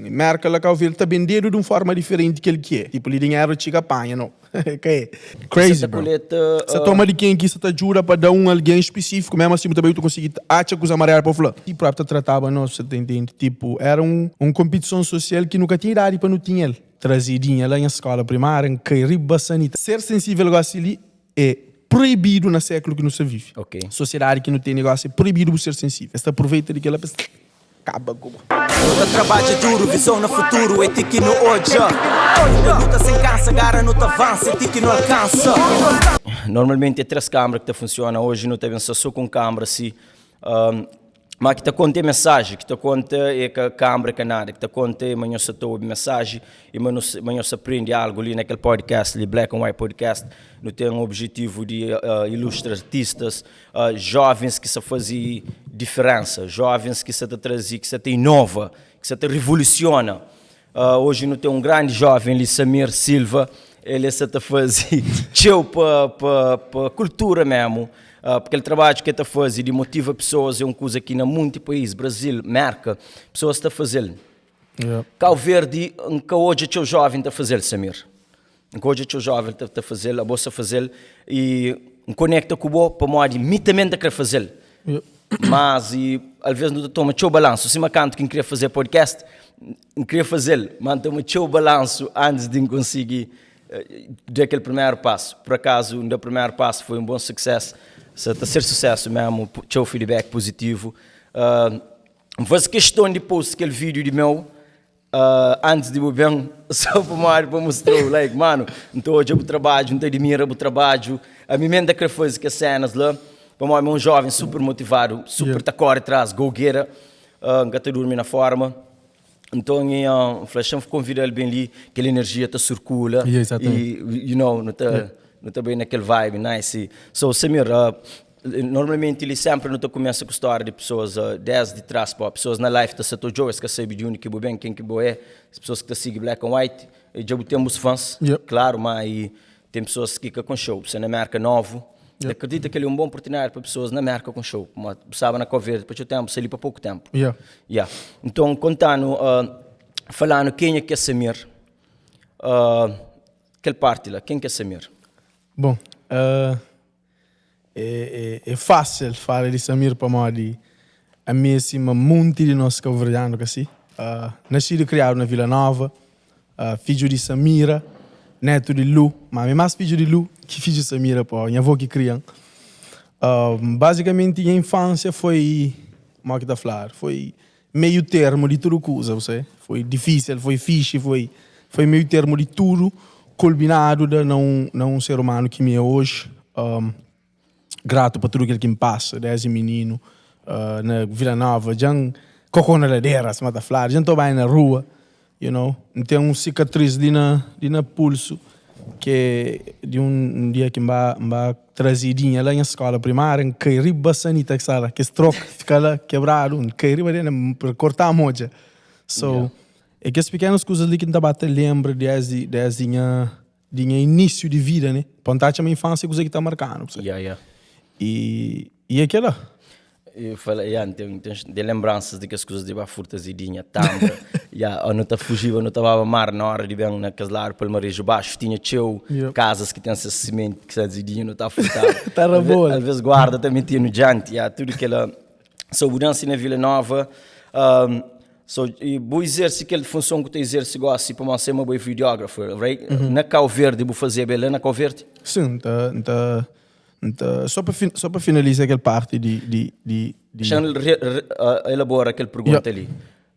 Merka la Kau Verdi ta bendedu di un forma diferenti kel ki é. Tipo li dinheru txiga panha no. Ka é. Crazy bro. Sa toma di ken ki sa ta djuda pa da un algen spesifiku mesmu asi bu ta bai bu ta konsigi atxa kuza amarelu pa fla. Ti propi ta trataba nos sa ta intende. Tipo era un un kompetison sosial ki nu ka tinha idadi pa nu tinha el. Trazidinha la nha skola primária N kai riba sanita. Ser sensível gosi li é proibidu na sékulu ki nu sta vive. Sosiedadi ki nu tene gosi é proibidu bu ser sensível. Es ta aproveita di kela pa es kaba ku bo. Nu ta trabadja duru, vizon na futuru é ti ki nu odja. Nu ta luta sen kansa, gara nu ta avansa é ti ki nu alkansa. Normalmenti é 3 kambra ki ta funsiona, oji nu ta ben sta so ku un kambra si. Ma ki ta konta é mensaji, ki ta konta é ka kambra, é ka nada, ki ta konta é ma nhos sa ta obi mensaji i ma nos ma nhos sa prende algu li na kel podcast li, Black and White Podcast. Nu ten objetivu di ilustra artistas, jovens ki sa faze diferensa, jovens ki sa ta traze, ki sa ta inova, ki sa ta rivolusiona. Oji nu ten un grandi joven li, Samir Silva, el e sa ta faze txeu pa pa pa kultura memu, pa kel trabadju ki el ta faze di motiva pesoas é un kuza ki na munti país, Brazil, Merka, pesoas ta faze-l. Kau Verdi N ka odja txeu joven ta faze-l, Samir. N ka odja txeu joven ta ta faze-l, abo sa faze-l i N konekta ku bo pamodi mi tanbe N ta kre faze-l. Mas i alvês nu ta toma txeu balansu, sima kantu ki N kria faze podcast, N kria faze-l, ma N toma txeu balansu antis di N konsigi da kel primeru pasu. Pur akazu N da primeru pasu, foi un bon susesu, sa ta ser susesu memu, txeu feedback puzitivu. N faze keston di post kel vídiu di meu Antis di bu ben, só pamodi pa mostrou, like, mano, N ta odja bu trabadju, N ta admira bu trabadju, ami mesmu N ta kre faze kes cenas la, pamodi mi é un joven super motivadu, super ta kore tras, go getter, N ka ta durmi na forma, nton N fla, xa-m konvida-l ben li, kel enerjia ta sirkula, i you know, nu ta nu ta bai na kel vibe nice. So Samir, Normalmenti li senpri nu ta kumesa ku stória di pesoas desdi tras pa pesoas na life ta sa ta odja-u, es ka sabe di undi ki bu ben, ken ki bo é, es pesoas ki ta sigi Black and White, dja bu ten bus fãs, klaru, má i ten pesoas ki ka konxe-u, bu sta na Mérka novu, ta akredita kel-li é un bon oportunidadi pa pesoas na Mérka konxe-u, pamodi bu staba na Kau Verdi pa txeu ténpu, bu sta li pa poku ténpu. Ya. Nton konta-nu, fala-nu kenha ki é Samir, kel parti la, ken ki é Samir? Bon, É fásil fala di Samir pamodi ami é sima munti di nos kabuverdianu ka si. Nascidu i kriadu na Vila Nova, fidju di Samira, netu di Lu, ma ami é más fidju di Lu ki fidju di Samira pô, nha avó ki kria-m. Bazikamenti nha infánsia foi, modi ki ta fladu, foi meiu termu di tudu kuza, bu sabe? Foi difísil, foi fixi, foi foi meiu termu di tudu kulminadu da na un na un ser umanu ki mi é oji. Um, gratu pa tudu kel ki N pasa desdi mininu uh, na Vila Nova, dja N kokô na ladera, sima ta fladu, dja N ta bai na rua, You know, N ten un sikatris li na, li na pulsu, ki é di un dia ki N ba, N ba trazidinha la nha skola primária, N kai riba sanita ki sta la, kes troku fika la kebradu, N kai riba del, N korta modja. So, é kes pikenus kuzas li ki N ta ba ta lenbra desdi, desdi nha di nha inísiu di vida, né? Pa N ta atxa ma infánsia é kuza ki ta marka-nu, bu sabe? Ya, ya. I, i é kel-la. E fala, ya, N ten, ten, ten lenbransas di kes kuzas di ba furta zidinha, tanbra. Ya, ó, nu ta fujiba, nu ta baba mar na óra di ben na kes ladu Palmareju Baxu, tinha txeu Yep. kazas ki ten ses simenti, ki ses zidinha, nu ta furtaba. Ta rabola. Alvês guarda ta metia-nu dianti, ya, tudu kel-la. So bu nanse na Vila Nova, so i bu izerse kel funson ku ta izerse gosi pamodi sema bo é videographer, right? Na Kau Verdi bu fazeba el la na Kau Verdi? Sim, nta, nta, nta, só pa só pa finaliza kel parti di, di, di, di. Xa-m re, re, elabora kel pergunta li.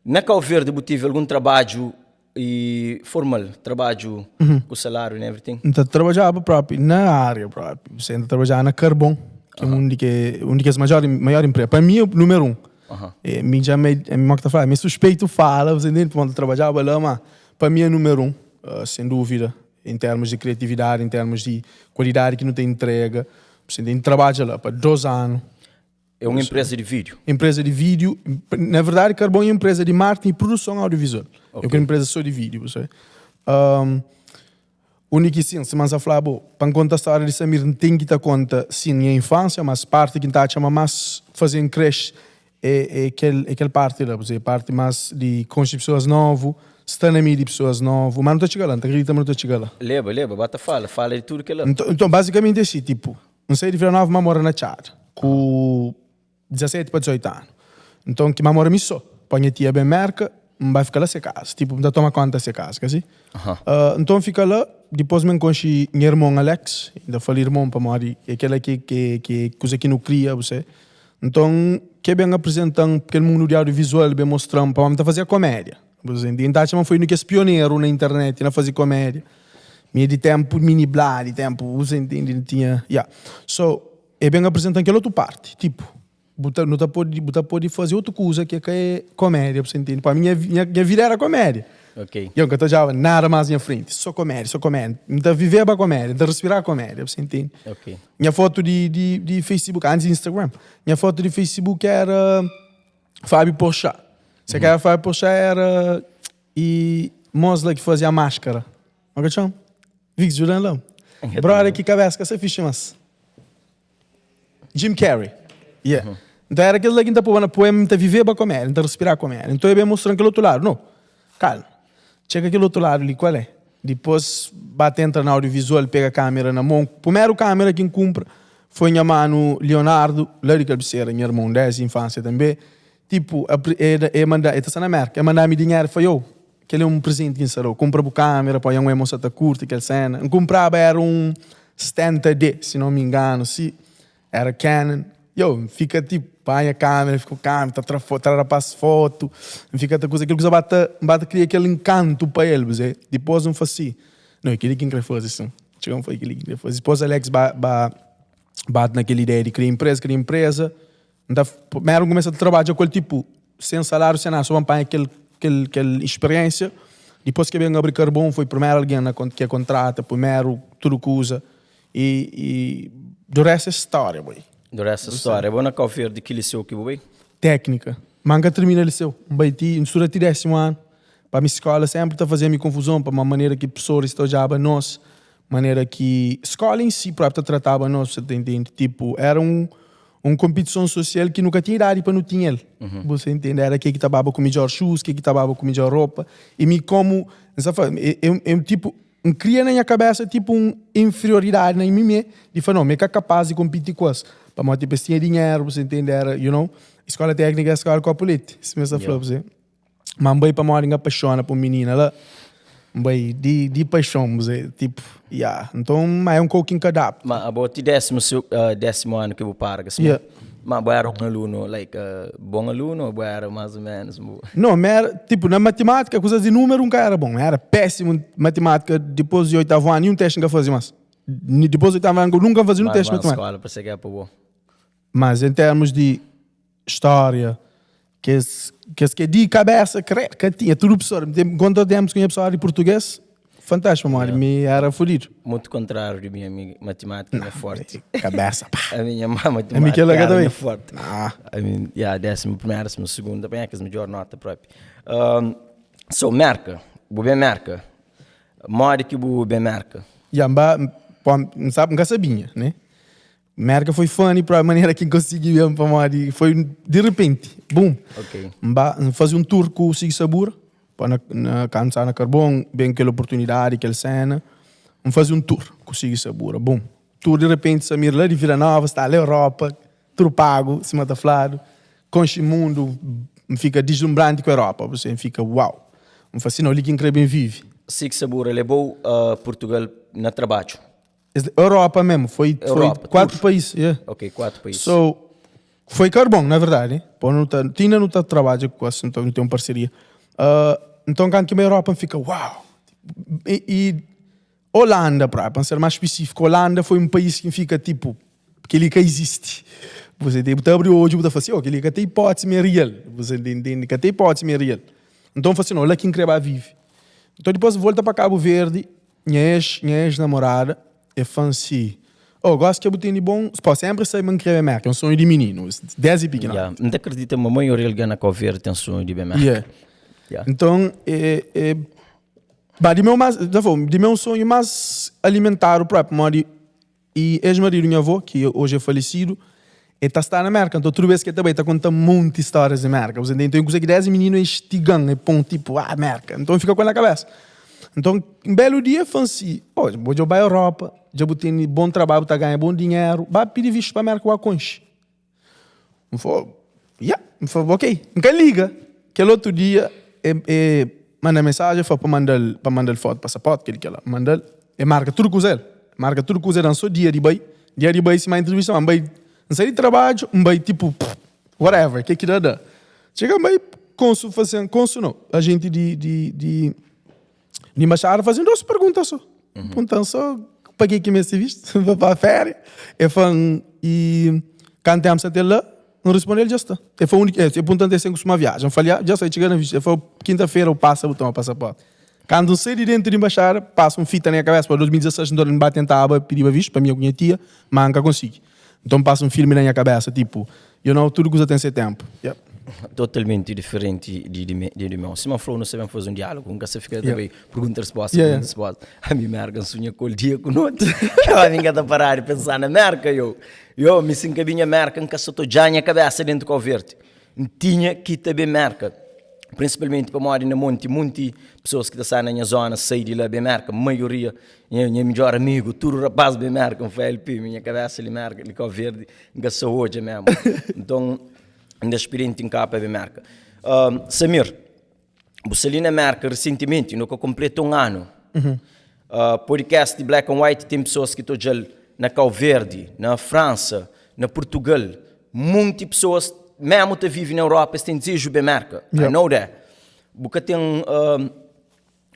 Na Kau Verdi bu tive algun trabadju i formal, trabadju ku saláriu and everything? N ta trabadjaba propi na ária propi, bu N ta trabadjaba na karbon, ki é un di ke un di kes maior maior empresa, pa mi é numeru un. E mi dja me, mo ki ta fla, mi é suspeitu fala, bu ta intende, pamodi N ta trabadjaba la, ma pa mi é numeru un, sen dúvida, en termus di kriatividadi, en termus di kualidadi ki nu ta entrega, bu ta intende, N trabadja la pa dos anu. É un enpresa di vídiu? Enpresa di vídiu. Na verdadi, Karbon é enpresa di marketing i produson audiovizual. É ka enpresa só di vídiu, bu sabe. Um, undi ki sin, sima N sa fla bo, pa N konta stória di Samir, N ten ki ta konta, sin, nha infánsia, mas parti ki N ta atxa ma más faze-m kresce. É, é kel, é kel parti la, é parti más di konxe pesoas novu, sta na meiu di pesoas novu, má nu ta txiga la, N ta kridita ma nu ta txiga la. Leba, leba, ba ta fala, fala di tudu kel-la. Nton, nton bazikamenti é si, tipu, N sai di Vila Nova, má mora na Txada, ku 17 pa 18 anu. Nton, ki má mora mi sô, pa nha tia ben Merka, N bai fika la se kaza, tipu, N ta toma konta se kaza, ka si? Nton, N fika la, dipôs mi N konxe nha irmon Alex, N ta fala irmon pamodi é kel-la ki, ki, ki kuza ki nu kria, bu sabe. Nton, ke ben aprezenta-m kel mundu di audiovisual, ben mostra-m pamodi mi ta fazia komédia. Bu ta ntende? N ta atxa ma N foi un di kes pioneru na internet na faze komédia. Mi é di ténpu mini blá, di ténpu, bu ta ntende? N tinha, ya. So, e ben aprezenta-m kel otu parti, tipu, bu ta, nu ta pode, bu ta pode faze otu kuza ki ka é komédia, bu ta ntende? Pamodi nha, nha, nha vida éra komédia. Ok. Yo, N ka ta odjaba nada más nha frenti, sô komédia, sô komédia. N ta viveba komédia, N ta respiraba komédia, bu ta ntende? Ok. Nha fotu di, di, di Facebook, antis di Instagram, nha fotu di Facebook era Fábio Porchat. Se ka era Fábio Porchat era e mos la ki fazia a máscara. Como que chama? Vix Julian la. Brother ki cabeça ka sa fixe mas. Jim Carrey. Yeah. Então era aquele lá que nta poba na poema, nta viveba comédia, nta respiraba comédia. Então eu bem mostrando aquele outro lado. Não. Calma. Txega kel otu ladu li, kual é? Dipôs ba ta entra na audiovisual, pega kamera na mon. Primeru kamera ki N kunpra foi nha manu Leonardo, la di Kabisera, nha irmon desdi infánsia tanbe. Tipu, e manda, e ta sta na Mérka, e manda-mi dinheru, e fla, Yo, kel é un prezenti ki N sta da-u, kunpra bu kamera pa nha mô sa ta kurti kel sena. N kunpraba éra un 70D, si non mi inganu, si. Era Canon, yo, N fika tipo, panha câmera, fika ku câmera, ta tra foto, tra rapaz foto, N fika ta kuza, kel kuza ba ta, ba ta kria kel encanto pa el, bu sabe? Dipôs N fla si, não, é kel-li ki N kre faze sim, txeu N fla, é kel-li ki N kre faze. Dipôs Alex ba, ba bate na kel ideia di kria empresa, kria empresa, N ta, primeru N kumesa ta trabadja ku el tipo, sen saláriu, sen nada, sô pa N panha kel, kel, kel speriênsia. Dipôs ki el ben abri karbon, foi primeru algen na ki el kontrata, primeru tudu kuza. E, e do resto é história, boy. Do resto é história. Bo na Cabo Verde, ki liceu ki bu bai? Técnica. Mas nka termina liceu. N bai ti, N studa ti désimu anu. Pa mi skola sempre ta fazia mi confusão, pa ma manera ki professores ta odjaba nos, manera ki skola em si próprio ta trataba nos, você ta entende? Tipo, era um un competição social ki nu ka tinha idade pa nu tinha el. Você entende? Era ke ki ta baba ku midjor shoes, ke ki ta baba ku midjor roupa. E mi como, N sa fla, eu, eu tipo, N kria na nha kabesa tipu un inferioridadi na mi mé, di fla, no, mi é ka kapaz di konpiti ku es, pamodi tipu es tinha dinheru, bu sa intende, era, you know, skola teknika é skola di kopu leti, sima es ta fla, bu sa. Ma N bai pamodi N apaixona pa un minina la, N bai di di paixon, bu sa, tipu, ya, nton, ma é un kou ki N ka adapta. Ma abo ti désimu désimu anu ki bu para, ka sima? Yeah. Ma bo éra un alunu, like, bon alunu ô bo éra más ô ménus? Bu. No, mi éra, tipu, na matimátika, kuzas di númeru, N ka éra bon. Mi éra pésimu na matimátika. Dipôs di oitavu anu, ninhun testi N ka faze más. Dipôs di oitavu anu, nunka N faze ninhun Más testi di ba matimátika. skóla pa ser ki é pa bo. Mas, en termus di stória, kes, kes ki é di kabésa, kredu, ka tinha. Tudu pesoa, N ten, konta ténpus ku nha pesoa di purtugês, fantástiku, pamodi mi éra fudidu. Mutu kontráriu di mi, ami matimátika é nha fórti. Kabésa, pá! Ami nha má Ami matimátika kel-la ka éra ta nha bai. fórti. Nah. Ami, ya, désimu primeru, désimu sugundu, ta panha kes midjór nóta própi. So, Mérka, bu ben Mérka. Modi ki bu ben Mérka? Ya, N ba, pô, N sabe, N ka sabia, né? Merka foi funny pa manera ki N konsigi ben pamodi foi di repenti, bum. Ok. N ba, N fazi un tour ku Sig Sabura, pa na, na kantu N staba na Karbon, ben kel oportunidadi, kel sena, N fazi un tour ku Sig Sabura, bum. Tour di repenti Samir la di Vila Nova sta la Europa, tudu pagu, sima ta fladu, konxi mundu, N fika dislumbranti ku Europa, N fika uau. N fla si, nau, li ki N kre ben vivi. Sig Sabura lebou Purtugal na trabadju. Europa mesmo, foi, Europa, foi 4 tudo. país. Yeah. Ok, 4 país. So, foi carbon, na verdade. Pô, não tá, tinha não tá trabalha com assim, então não tem uma parceria. Uh, então, quando que a Europa fica, uau! E, e Holanda, para ser mais específico, Holanda foi um país que fica tipo, que ele que existe. Você tem que abrir o olho e falar assim, oh, que ele que tem hipótese meio real. Você entende? Que tem hipótese meio real. Então, assim, não, olha quem crê vive. Então, depois volta para Cabo Verde, Nha ex, nha ex namorada é fã si Oh, gosi ke bu ten di bon Pó, sempri sabe ma N kre ben Merka É un sonhu di mininu, desdi pikinoti Yeah, N ta kridita ma maioria algen na Kau Verdi ten sonhu di ben Merka. Yeah. Yeah. Nton, é, é, ba, di meu más, ta fla, di meu sonhu más alimentadu própi, pamodi E ex-maridu nha avó, ki oji é falesidu, E ta sta na Merka, nton tudu bes ki e ta bai, e ta konta monti stórias di Merka. Bu ntende? Nton e kuza ki desdi mininu e instiga-m, e pô-m tipu, ah, Merka. Nton N fika ku el na kabésa. Nton, un belu dia e fla-m si, Ô, bo dja bu bai Europa, dja bu tene bon trabadju, bu ta ganha bon dinheru, ba pidi vistu pa Merka, bu ba konxe. N fla, ya, N fla, ok. N ka liga. Kel otu dia, e, e manda mensajen, e fla pa manda-l, pa manda-l fotu pasaporti, kel-li, kel-la. N manda-l, e marka tudu kuza el. Marka tudu kuza, e da-m so dia di bai. Dia di bai, sima intrivista, ma N bai, N sai di trabadju, N bai tipu, whatever, ke ki da, da. Txiga N bai, konsu fase-m, konsu no, ajenti di, di, di, di embaxada faze-m dos pergunta so. Pergunta-m so pa ke ki meste vistu, N fla pa féria. E fla-m, i kantu ténpu sa ten la? N responde-l, dja sta. E fla, undi ki, e punta-m se N kustuma viaja. N fla-l, ya, dja sta, e txiga na vistu. E fla, kinta-fera bu pasa bu toma pasaporti. Kantu N sai di dentu di embaxada, pasa un fita na nha kabesa, pa 2016 N ba tentaba pidiba vistu pa mi ku nha tia, ma N ka konsigi. Nton pasa un filmi na nha kabesa, tipu, you know, tudu kuza ten se tenpu. Yep. Totalmenti diferenti di di di meu. Sima N fla-u, nu sta ben faze un diálogu, N ka sta fika ta bai pergunta-resposta, pergunta-resposta. Ami Merka N sunha ku el dia ku noti. Ami N ka ta para di pensa na Merka, yo. Yo, mi si N ka binha Merka, N ka sta ta odja nha kabesa dentu Kau Verdi. N tinha ki ta ben Merka, prinsipalmenti pamodi na monti, munti pesoas ki ta sta na nha zona sai di la ben Merka, maioria nha nha midjor amigu, tudu rapaz ben Merka, N fla LP, mi nha kabesa li Merka, li Kau Verdi, N ka sa odja memu. Nton, N da spirienti N kaba pa ben Merka. Samir, Bu sta li na Merka resentimenti, nu ka konpleta un anu. Podcast di Black and White ten pesoas ki ta odja-l na Kau Verdi, na Fransa, na Purtugal. Munti pesoas memu ta vive na Europa, es ten dizeju ben Merka. I know that. Bu ka ten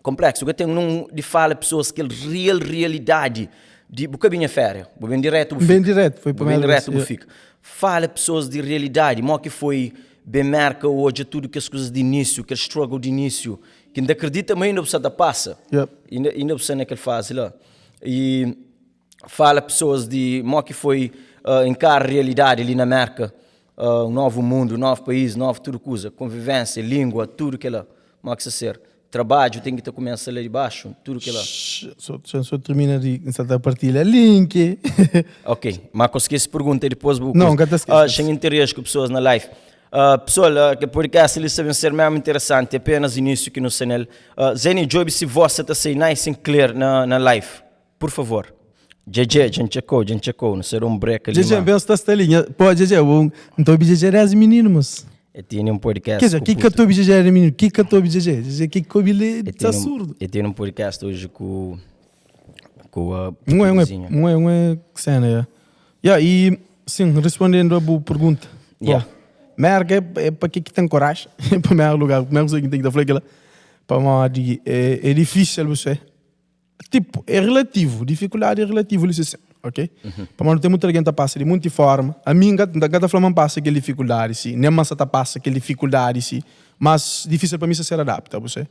konpleksu, bu ka ten nun di fala pesoas kel real realidadi di bu ka binha féria, bu ben diretu bu fika. Ben diretu, foi Bu ben primeru diretu vez, bu fika. Fala pesoas di realidadi, mo ki foi Ben Merka odja tudu kes kuzas di inísiu, kel struggle di inísiu, ki N ta kridita ma inda bu sta ta pasa, inda inda bu sta na kel fazi la. I fala pesoas di mo ki foi inkara realidadi li na Merka, un novu mundu, un novu país, novu tudu kuza, konvivensia, lingua, tudu kila, mo ki sta ser. Trabadju ten ki ta kumesa la di baxu, tudu kila. So, so, so termina di N sta ta partilha link. Ok, ma ka skese pergunta dipôs bu. Não, ka ta skese. Ah, xen interesse ku pessoas na live. Ah, pessoal, ah, kel podcast li sta ben ser mesmo interessante, apenas início ki nu sta nel. Ah, Zeni, djobe si voz sa ta sai nice and clear na, na live. Por favor. Djedje, dja N txekou, dja N txekou, nu sa da un break ali Djedje, ma. ben sta sta li. Nha, pô, Djedje, bu, N ta obi Djedje desdi mininu, mos. E tene un podcast Quer dizer, ku ki ka puto. ta obi Djedje desdi mininu? Ki ka ta obi Djedje? Djedje ki ka obi li E ta tene un, surdu. e tene un podcast oji ku ku uh, Um é, um é, putugizinha. um é, um é cena, yeah. Yeah, e sim, respondendo a bu pergunta. Bom, Yeah. Merca é, é pa ke ki tem coragem, em primeiro lugar, primeiro coisa que tem que ta fla é kela, pamodi é, é difícil você Tipo, é relativo, dificuldade é relativo li si, ok? Pamodi ten mutu algen ta pasa di munti forma, ami N ka N ka ta fla ma N pasa kel dificuldadi si, nen ma N sa ta pasa kel dificuldadi si, mas dificil pa mi sa ser adapta, bu se?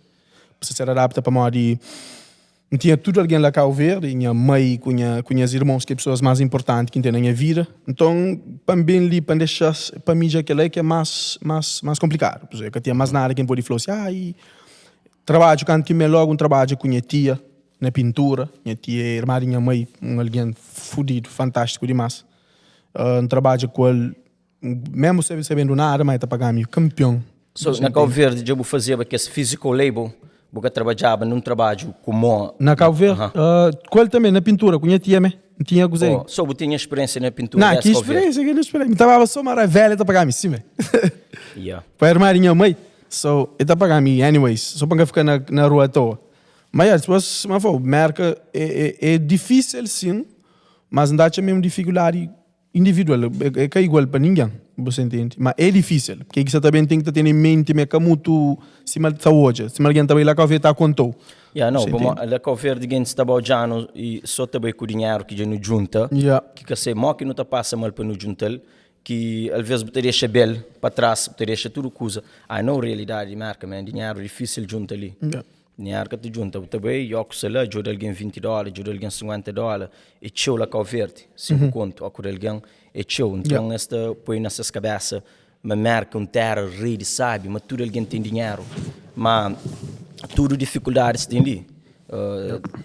Sa ser adapta pamodi N tinha tudu algen la Cabo Verde, nha mai ku nha ku nhas irmons ki é pesoas más inportanti ki N ten na nha vida, nton pa N ben li pa N dexa-s pa mi dja kel-la é ki é más más más konplikadu, bu se? Ka tinha más nada ki N pode fla-u si, ah i Trabadju kantu ki mi é logu N trabadja ku nha tia na pintura, nha tia é irma di nha mai, un algen fudidu, fantástiku dimás. N trabadja ku el mésmu sen sabendu nada, ma el ta paga-mi kanpion. So, na Kau Verdi dja bu fazeba kes physical labor? Bu ka trabadjaba nun trabadju ku mô? Na Kau Verdi? Ku el tanbê, na pintura, ku nha tia mé. N tinha kuzê. Oh, so bu tinha speriensia na pintura Nah, des ki Kau Verdi? speriensia, ki speriensia. Mi ta baba so mara velha ta paga-mi simé. Yeah. Pa irma di nha mai. So, e ta paga-mi anyways, so pa N ka fika na na rua atoa. Ma ya, dipôs, sima N fla-u, Merka é é é difísil sin, mas N ta atxa mesmu difikuldadi individual, é ka igual pa ningen, bu sa intende? Ma é difísil, pke ki sa ta ben ten ki ta tene en menti ma é ka mutu sima el ta odja, sima algen ta bai la Kau Verde ta konta-u. Ya, Bu nau, sa pamodi intende? la Kau Verde gentis ta ba odja-nu i so ta bai ku dinheru ki dja nu djunta, Ya. ki ka sai, mo ki nu ta pasa mal pa nu djunta-l, Ki alvês bu ta dexa bel pa tras, bu ta dexa tudu kuza. Ah, nau, realidadi di Merka, man, dinheru difisil djunta li. Dinheru ka ta djunta, bu ta bai, ó ku sala, djuda algen 20 dóla, djuda algen 50 dóla, é txeu la Kau Verdi, 5 kontu, ó ku algen, é txeu. Nton es ta poi na ses kabésa ma Merka é un téra rei di sábi, ma tudu algen ten dinheru. Ma tudu difikuldadis ten li.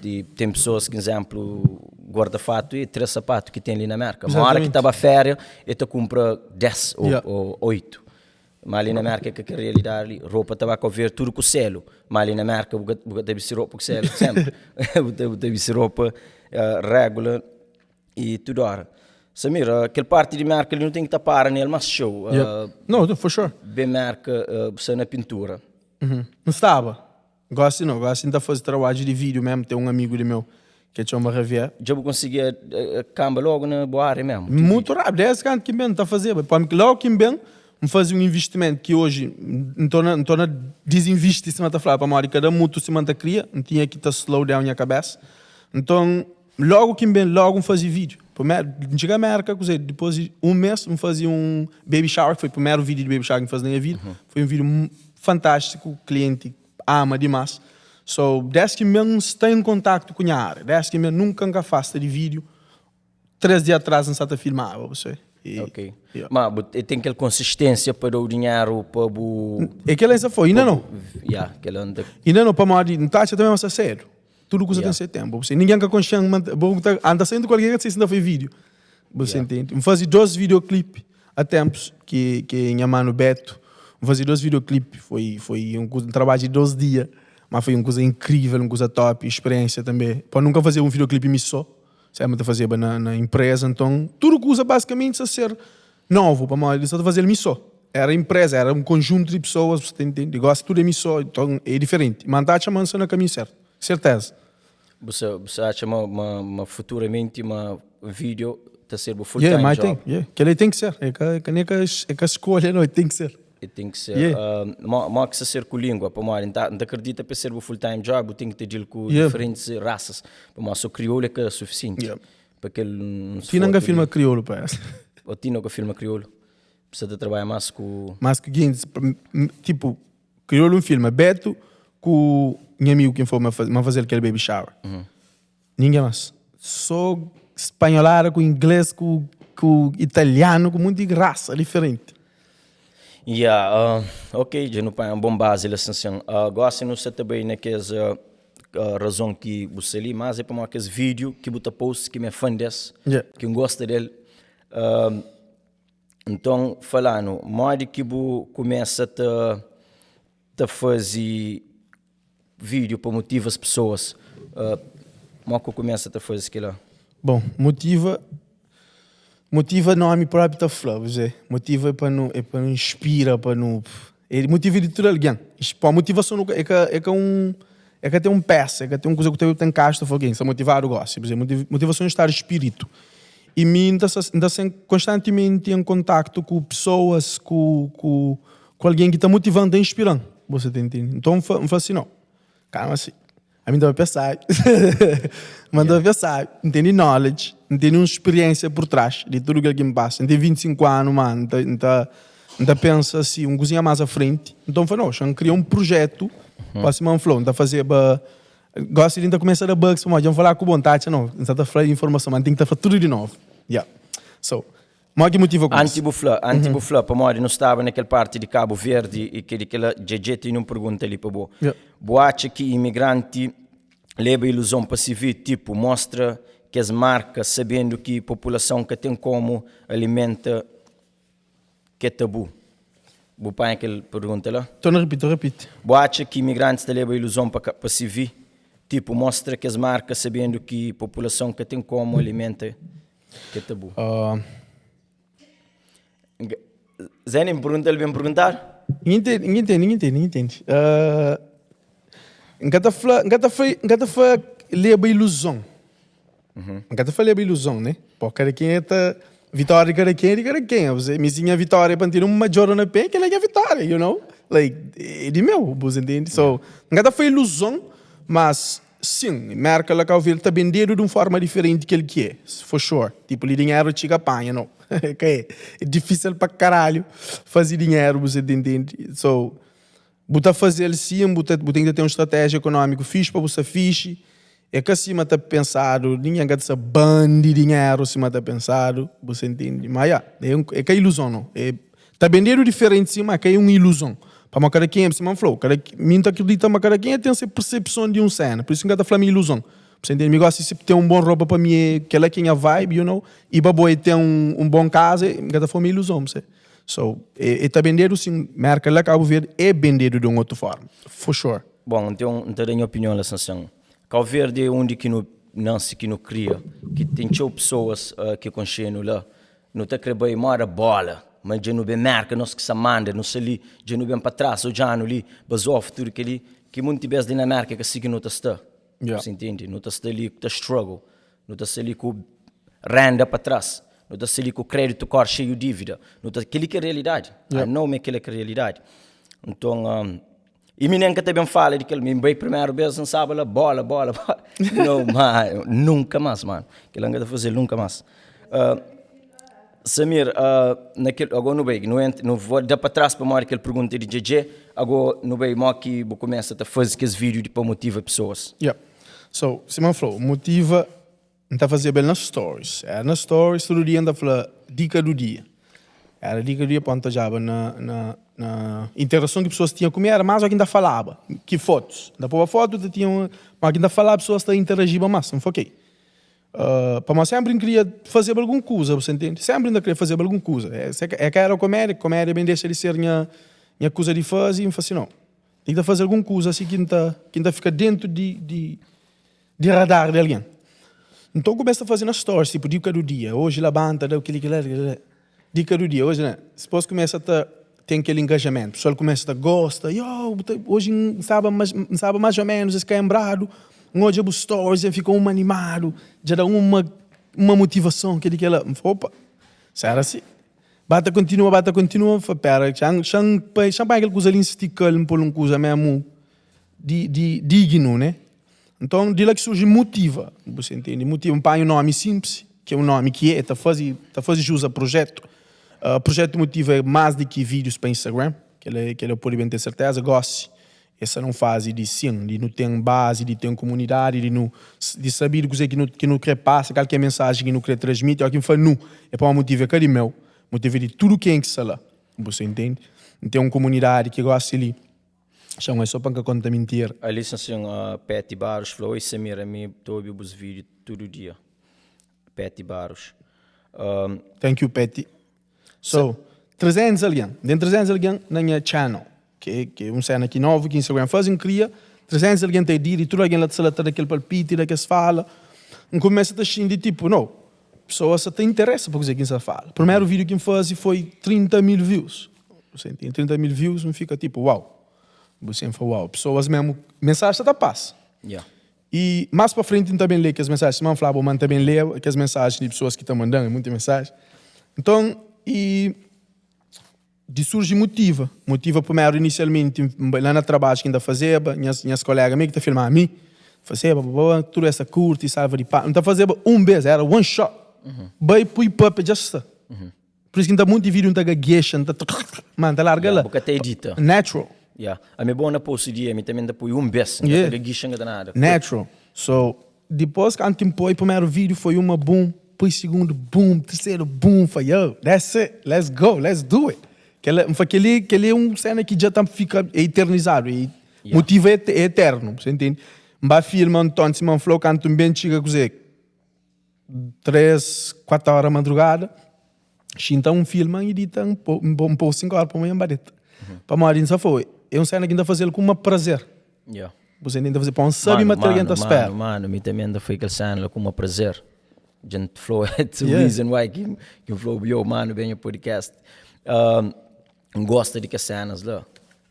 Di ten pesoas ki, izénplu. guarda-fatu e 3 sapatu ki ten li na Merka. Ma ora ki ta ba feria e ta kunpra 10 o 8. Ma li na Merka é ka kel realidadi li. Ropa ta ba Kau Verdi tudu ku selu. Ma li na Merka bu ka ta bisti ropa ku selu senpri. Bu ta bisti ropa regula i tudu ora. Samir, kel parti di Merka li nu ten ki ta para nel mas txeu. No, for sure. Ben Merka bu sta na pintura. N staba. Gosi no, gosi N ta faze trabadju di vídiu mesmu, ten un amigu di meu ki txoma Javier. Dja bu konsigi kamba logu na bu ária mesmu? Mutu rápidu, desdi kantu ki N ben N ta fazeba. Pamodi ki logu ki N ben, N faze un invistimentu ki oji N to na, N to na dizinvisti sima ta fladu, pamodi ka da mutu sima N ta kria, N tinha ki ta slow down nha kabesa. Nton, logu ki N ben, logu N faze vídiu. Primeru, N txiga Mérka, kuzê, dipôs di un mês N faze un baby shower, ki foi primeru vídiu di baby shower ki N faze na nha vida. Foi un vídiu fantástiku, klienti ama dimás. So, dés ki N ben, N sta en kontaktu ku nha ária. Dés ki N ben, nunka N ka afasta di vídiu. 3 dia atrás N sa ta filmaba, bu sabe. E, Ok. Yeah. Ma bu e ten kel konsistênsia pa da-u dinheru pa bu. É kel esa foi, inda não. Ya, kel anda. Inda não, pamodi N ta atxa tanbê ma sta sedu. Tudu kuza ten se tenpu. Bu sabe, ningen ka konxe-m, ma bu ta anda saindo ku algen ka ta sai si N ta fai vídiu. Bu sa intende? N faze 2 videoclip a tempos ki ki nha manu Beto. N faze 2 videoclip, foi foi un kuza, un trabadju di 2 dia, ma foi un kuza inkrivel, un kuza top, speriensia tanbê. Pa nunka faze un videoclip mi so. Sempri ta fazeba na na empresa, nton tudu kuza basikamenti sa ser novu, pamodi sa ta fazel mi so. Era empresa, era un konjuntu di pesoas, bu sa ta intende? Gosi tudu é mi so, nton é diferenti. Ma N ta atxa ma N sta na kaminhu sertu, serteza. Bu sa bu sa atxa ma ma ma futuramenti ma video ta ser bu full time Yeah, job? ma ten, yeah. Kel-li ten ki ser, é ka é ka ne é ka skolha no, ten ki ser. E ten ki ser. Yeah. Mo mo ki sa ser ku lingua, pamodi N ta N ta kridita pa ser bu full time job bu ten ki ta deal ku yeah. diferentis rasas, pamodi so kriolu é ka sufisienti. Yeah. Pa kel Ti nan ka filma kriolu pa es. O ti no ka filma kriolu. Sa ta trabadja mas ku Mas ku gentis, tipo, kriolu N filma Beto ku nha amigu ki N foi ma fazel kel baby shower. Ningen mas. So spanholada ku ingles ku ku italianu ku munti rasa diferenti. Ya, ok, dja nu panha un bon bazi la sin sin. Gosi nu sa ta bai na kes razon ki bu sta li, mas é pamodi kes vídiu ki bu ta post ki mi é fan des, ki N gosta del. Nton, fala-nu, modi ki bu kumesa ta ta faze Vídeo pa motiva as pessoas. Mo ku kumesa ta faze kila? Bom, motiva, motiva nomi propi ta fla, bu ze, motiva é pa nu, é pa nu inspira, pa nu, é motiva di tudu algen. Pa motivason nu ka, é ka, é ka un, é ka ten un pesa, é ka ten un kuza ku ta encaixa, ta fla, ok, N sta motivadu gosi, bu ze, motivason é un stadu di spiritu. I mi N ta sta, N ta sen konstantimenti en kontaktu ku pesoas, ku, ku Ku algen ki ta motivan, ta inspiran. Bo sa ta intende? Nton, N fla, N fla si, No, kalma si. Ami N ta papia sabi. Ma N ta papia sabi. N tene knowledge, N tene un spiriensia pur tras di tudu kel ki N pasa. N ten 25 anu, ma N ta, N ta, N ta pensa si un kuzinha más a frenti. Nton, N fla, No, xa N kria un prujetu pa sima N fla-u, N ta fazeba. Gosi li N ta kumesa da bugs pamodi dja N fala ku bo, N ta atxa, no, N sa ta fla informason, ma N ten ki ta fla tudu di novu. Yeah. So, Modi ki motiva ku Anti bu fla, anti bu fla, pamodi nu staba na kel parti di Kabu Verdi i ke di kela, Djedje tene un pergunta li pa bo. Yeah. Bu atxa ki imigranti leba iluzon pa CV, tipu mostra kes marka sabendu ki populason ka ten komu alimenta ke tabu? Bu panha kel pergunta la? Torna ripiti, ripiti. Bu atxa ki imigrantis ta leba iluzon pa pa CV, tipu mostra kes marka sabendu ki populason ka ten komu alimenta Ke tabu? Zé nem pergunta, el ben perguntar? Ninguém entende, ninguém entende, ninguém entende, ninguém entende. N ka ta fla, n ka ta fla, n ka ta fla leba iluzon. N ka ta fla leba iluzon, né? Pô, kada kenha ta, vitória di kada kenha é di kada kenha. Você, mi si nha vitória é pa N tene un major na pé, kel-la é nha vitória, you know? Like, é di meu, você entende? So, N ka ta fla iluzon, mas Sin, Merka la Kau Verdi ta bendedu di un forma diferenti kel ki é, for sure. Tipu li dinheru txiga panha, no. Ka é. É difisil pa karalhu fazi dinheru, bu sa ta intendi? So, bu ta fazel sin, bu ta bu ten ki ta ten un stratéjia ekonómiku fixi pa bu sta fixi. É ka sima ta pensadu, ningen ka ta sta bandi dinheru sima ta pensadu, bu sa intendi? Ma ya, é un é ka iluzon no. É Ta bendedu diferenti sim, ma ka é un iluzon. Pamodi kada kenha, sima N fla-u, kada mi N ta akridita ma kada kenha ten se persepson di un sena. Pur isu N ka ta fla ma é iluzon. Você entende? Mi gosta si ten un bon ropa pa mi é kela ki é nha vibe, you know? I pa bo é ten un bon kaza, N ka ta forma iluzon, você. So, é ta bendedu sin, Merka la Kabu Verdi é bendedu di un otu forma, for sure. Bon, N ten un, N ta da nha opinion la Sansan. Kau Verdi é undi ki nu nansi, ki nu kria, ki ten txeu pesoas ki konxe-nu la. Nu ta kre bai moda bola, ma dja nu ben Merka, nos ki sa manda, nu sa li, dja nu ben pa tras, odja-nu li, bazofu, tudu kel-li, ki munti bes li na Merka é ka si ki nu ta sta. Yeah. Você entende? Nu ta sta li ta struggle, nu ta sta li ku renda pa tras, nu ta sta li ku kreditu kor xeiu dívida, nu ta, kel-li ki é realidadi. Yeah. I know ma kel-li ki é realidadi. Nton, um, i mi nen ka ta ben fala di kel, mi bai primeru bes, N staba la bola, bola, bola. No, ma nunka mas, mano. Kel-la N ka ta faze-l nunka mas. Uh, Samir, uh, na kel, ago nu bai, nu ent, nu vou da pa trás pamodi kel pergunta di Djedje, ago nu bai, mo ki bu kumesa ta faze kes vídeo di pa motiva pessoas? Yeah. So, sima N fla-u, motiva, N ta fazeba el na stories. Era na stories, tudu dia N ta fla dika du dia. Era dika du dia pa N ta odjaba na, na, na interason ki pessoas tinha ku mi, era más o ki N ta falaba ki fotus. N ta poba fotu, ta tinha un, ma ki N ta falaba pessoas ta interajiba más. N fla, ok. Pamodi sénpri N kria fazeba algun kuza, bu sa ntende? Sénpri N ta kria fazeba algun kuza. É ka éra komédia, komédia ben dexa di ser nha nha kuza di faze i N fla si, nau, ten ki ta faze algun kuza asi ki N ta ki N ta fika déntu di di di radar di algen. Nton, N kumesa ta faze na stories, tipu, dika du dia, oji labanta, da kel-li, kel-la, kel-la. Dika du dia, oji, né? Dipôs kumesa ta ten kel engajamentu, pesoal kumesa ta gosta, yo, bu ta, oji N staba mas, N staba más ô ménus eskanbradu, N odja bu stories, N fika uma animadu, dja da uma, uma motivason, kel-li, kel-la. N fla, opa, sera si? Ba ta kontinua, ba ta kontinua, N fla, pera, xa-m, xa-m, xa-m panha kel kuza li, N stika-l, N pô-l un kuza mésmu di, di, dignu, né? Nton, di la ki surji Motiva, bu sa intende? Motiva, N panha un nomi sinplis, ki é un nomi ki é, ta faze, ta faze jus a projetu. Projetu Motiva é más di ki vídius pa Instagram, kel-la, kel-la bu pode ben ten serteza. Gósi, es sta na un fazi di sin, di nu ten bazi, di ten komunidadi, di nu, di sabe di kuzê ki nu, ki nu krê pasa, kal ki é mensajen ki nu krê transmiti. Óki N fla nu, é pamodi Motiva é ka di meu, Motiva é di tudu ken ki sta la, bu sa intende? N ten un komunidadi ki gósi li. Txeu é só pa N ka konta mintira. Ali sin Petty Barros fla, Oi Samir, ami ta obi bus vídeo tudu dia. Petty Barros. Thank you Petty. So, 300 algen, ten 300 algen na nha channel, ki é un sena ki novu ki Instagram faze, N kria 300 algen ta edita i tudu algen la ta sta la ta da kel palpiti, da kes fala. N kumesa ta xinti tipo, no, pesoas sa ta interesa pa kuzê ki N sta fala. Primeru vídeo ki N faze foi 30 mil views. Você tem 30 mil views, N fika tipo, uau. Você N fala, uau, pessoas mesmo, mensagem sa ta passa. Yeah. E mais pa frente N ta ben lê kes mensagens, sima N flaba, ma N ta ben lê kes mensagens di pessoas ki ta mandan, é munti mensagem. Nton, e di surgi motiva, motiva primeru inicialmente N bai la na trabadju ki N ta fazeba, nhas nhas kolega mi ki ta filmaba mi, fazeba, bababa, tudu es ta kurti, salva di palma, N ta fazeba un bes, era one shot, bai pui papia dja sta. Por isso ki N ta monti vídeo N ta gaguexa, N ta ma N ta larga la. Bu ka ta edita. Natural. Yeah. Ami bom na post dia, ami também ta poi um bes, N ka ta gaguixa, N ka ta nada. Natural. So, dipôs kantu N poi primeru vídeo foi uma boom, poi sigundu boom, terceru boom, fla yo, that's it, let's go, let's do it. Kel, N fla kel-li, kel-li é un sena ki dja ta fika eternizadu, e motivu é eternu, bu sa intende? N ba filma, nton sima N fla-u kantu N ben txiga kuzê? 3, 4 hora madrugada, xinta un filma y dita un po 5 hora pa manha ba deta. Pamodi N sa fla, é un sena ki N ta fazel ku uma prazer. Yeah. Bu sente N ta fazel pa un sabi ma kel algen ta spera. Mano, mano, mi tanbe N ta fai kel sena la ku uma prazer. Dja N fla, it's the reason why ki N fla, yo mano, ben nha podcast. N gosta di kes cenas la.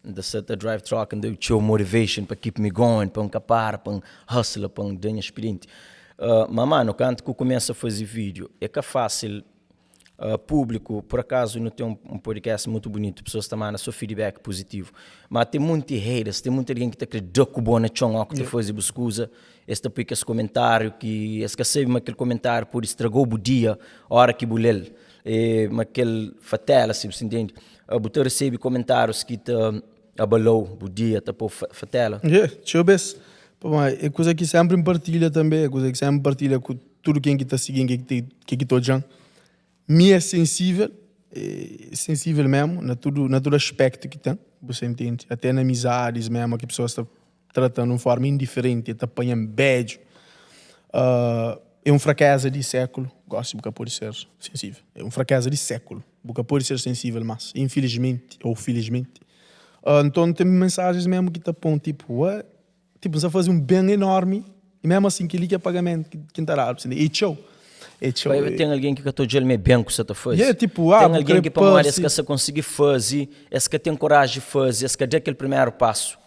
N ta sta ta drive truck, N da txeu motivation pa keep me going, pa N ka para, pa N hustle, pa N da nha spirienti. Ma mano, kantu ku kumesa fazi video, é ka fácil público, por acaso nu ten un podcast mutu bunitu, pessoas ta manda so feedback positivo, ma ten munti haters, ten munti algen ki ta kre da ku bo na txon ó ku ta fazi bus kuza, es ta poi kes komentáriu ki es ka sabe ma kel komentáriu pode stragau bu dia ora ki bu lel. E ma kel fatela si bu sa intende bu ta resebe komentárius ki ta abalau bu dia ta pô fatela. Yeah, txeu bes. Pamodi é kuza ki sénpri N partilha tanbê, é kuza ki sénpri N partilha ku tudu ken ki ta sigi-m, ken ki ta odja-m. Mi é sensível, sensível mésmu na tudu na tudu aspéktu ki ten, bu sa intende? Até na amizadis mésmu ki pesoas ta trata-m di un fórma indiferenti, ta panha-m bédju. É un frakeza di sékulu, gosi bu ka pode ser sensível. É un frakeza di sékulu, bu ka pode ser sensível más, infilismenti ou filismenti. Nton ten mensajens mesmu ki ta pon tipo, what? Tipo, N sta faze un ben enormi i mesmu asin kel-li ki é pagamentu ki N ta dadu. É txeu, é txeu. Pai, ten algen ki ka ta odja-l ma é ben ku sa ta faze. Yeah, tipo, ah, Ten bu algen krê ki pamodi es parse. ka sa konsigi faze, es ka ten koraji di faze, es ka da kel primeru pasu.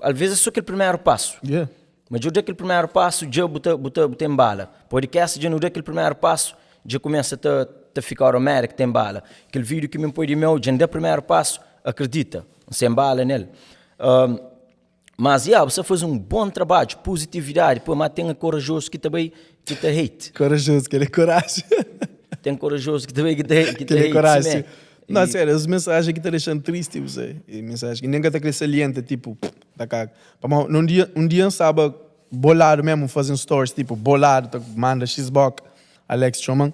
Alvês é sô kel primeru pasu. Yeah. Ma dja bu da kel primeru pasu, dja bu ta, bu ta, bu ta enbala. Podcast dja nu da kel primeru pasu, dja kumesa ta, ta fika automatic, ta enbala. Kel vídiu ki mi N poi di meu, dja N da primeru pasu, akredita, N sa enbala nel. Um, mas, yeah, bu sta faze un bon trabadju, puzitividadi, pô, ma ten korajozu ki ta bai, ki ta hate. Korajozu, kel é koraji. Ten korajozu ki ta bai, ki ta, ki ta Kel é hate, koraji. simé. Não, E sério, as mensagens que tá deixando triste, você. E mensagem que nem que tá querendo salienta, tipo, tá caga. Pamodi num dia, um dia N staba boladu mesmu, fazendo stories, tipo, boladu, ta manda X-boka, Alex txoma-m,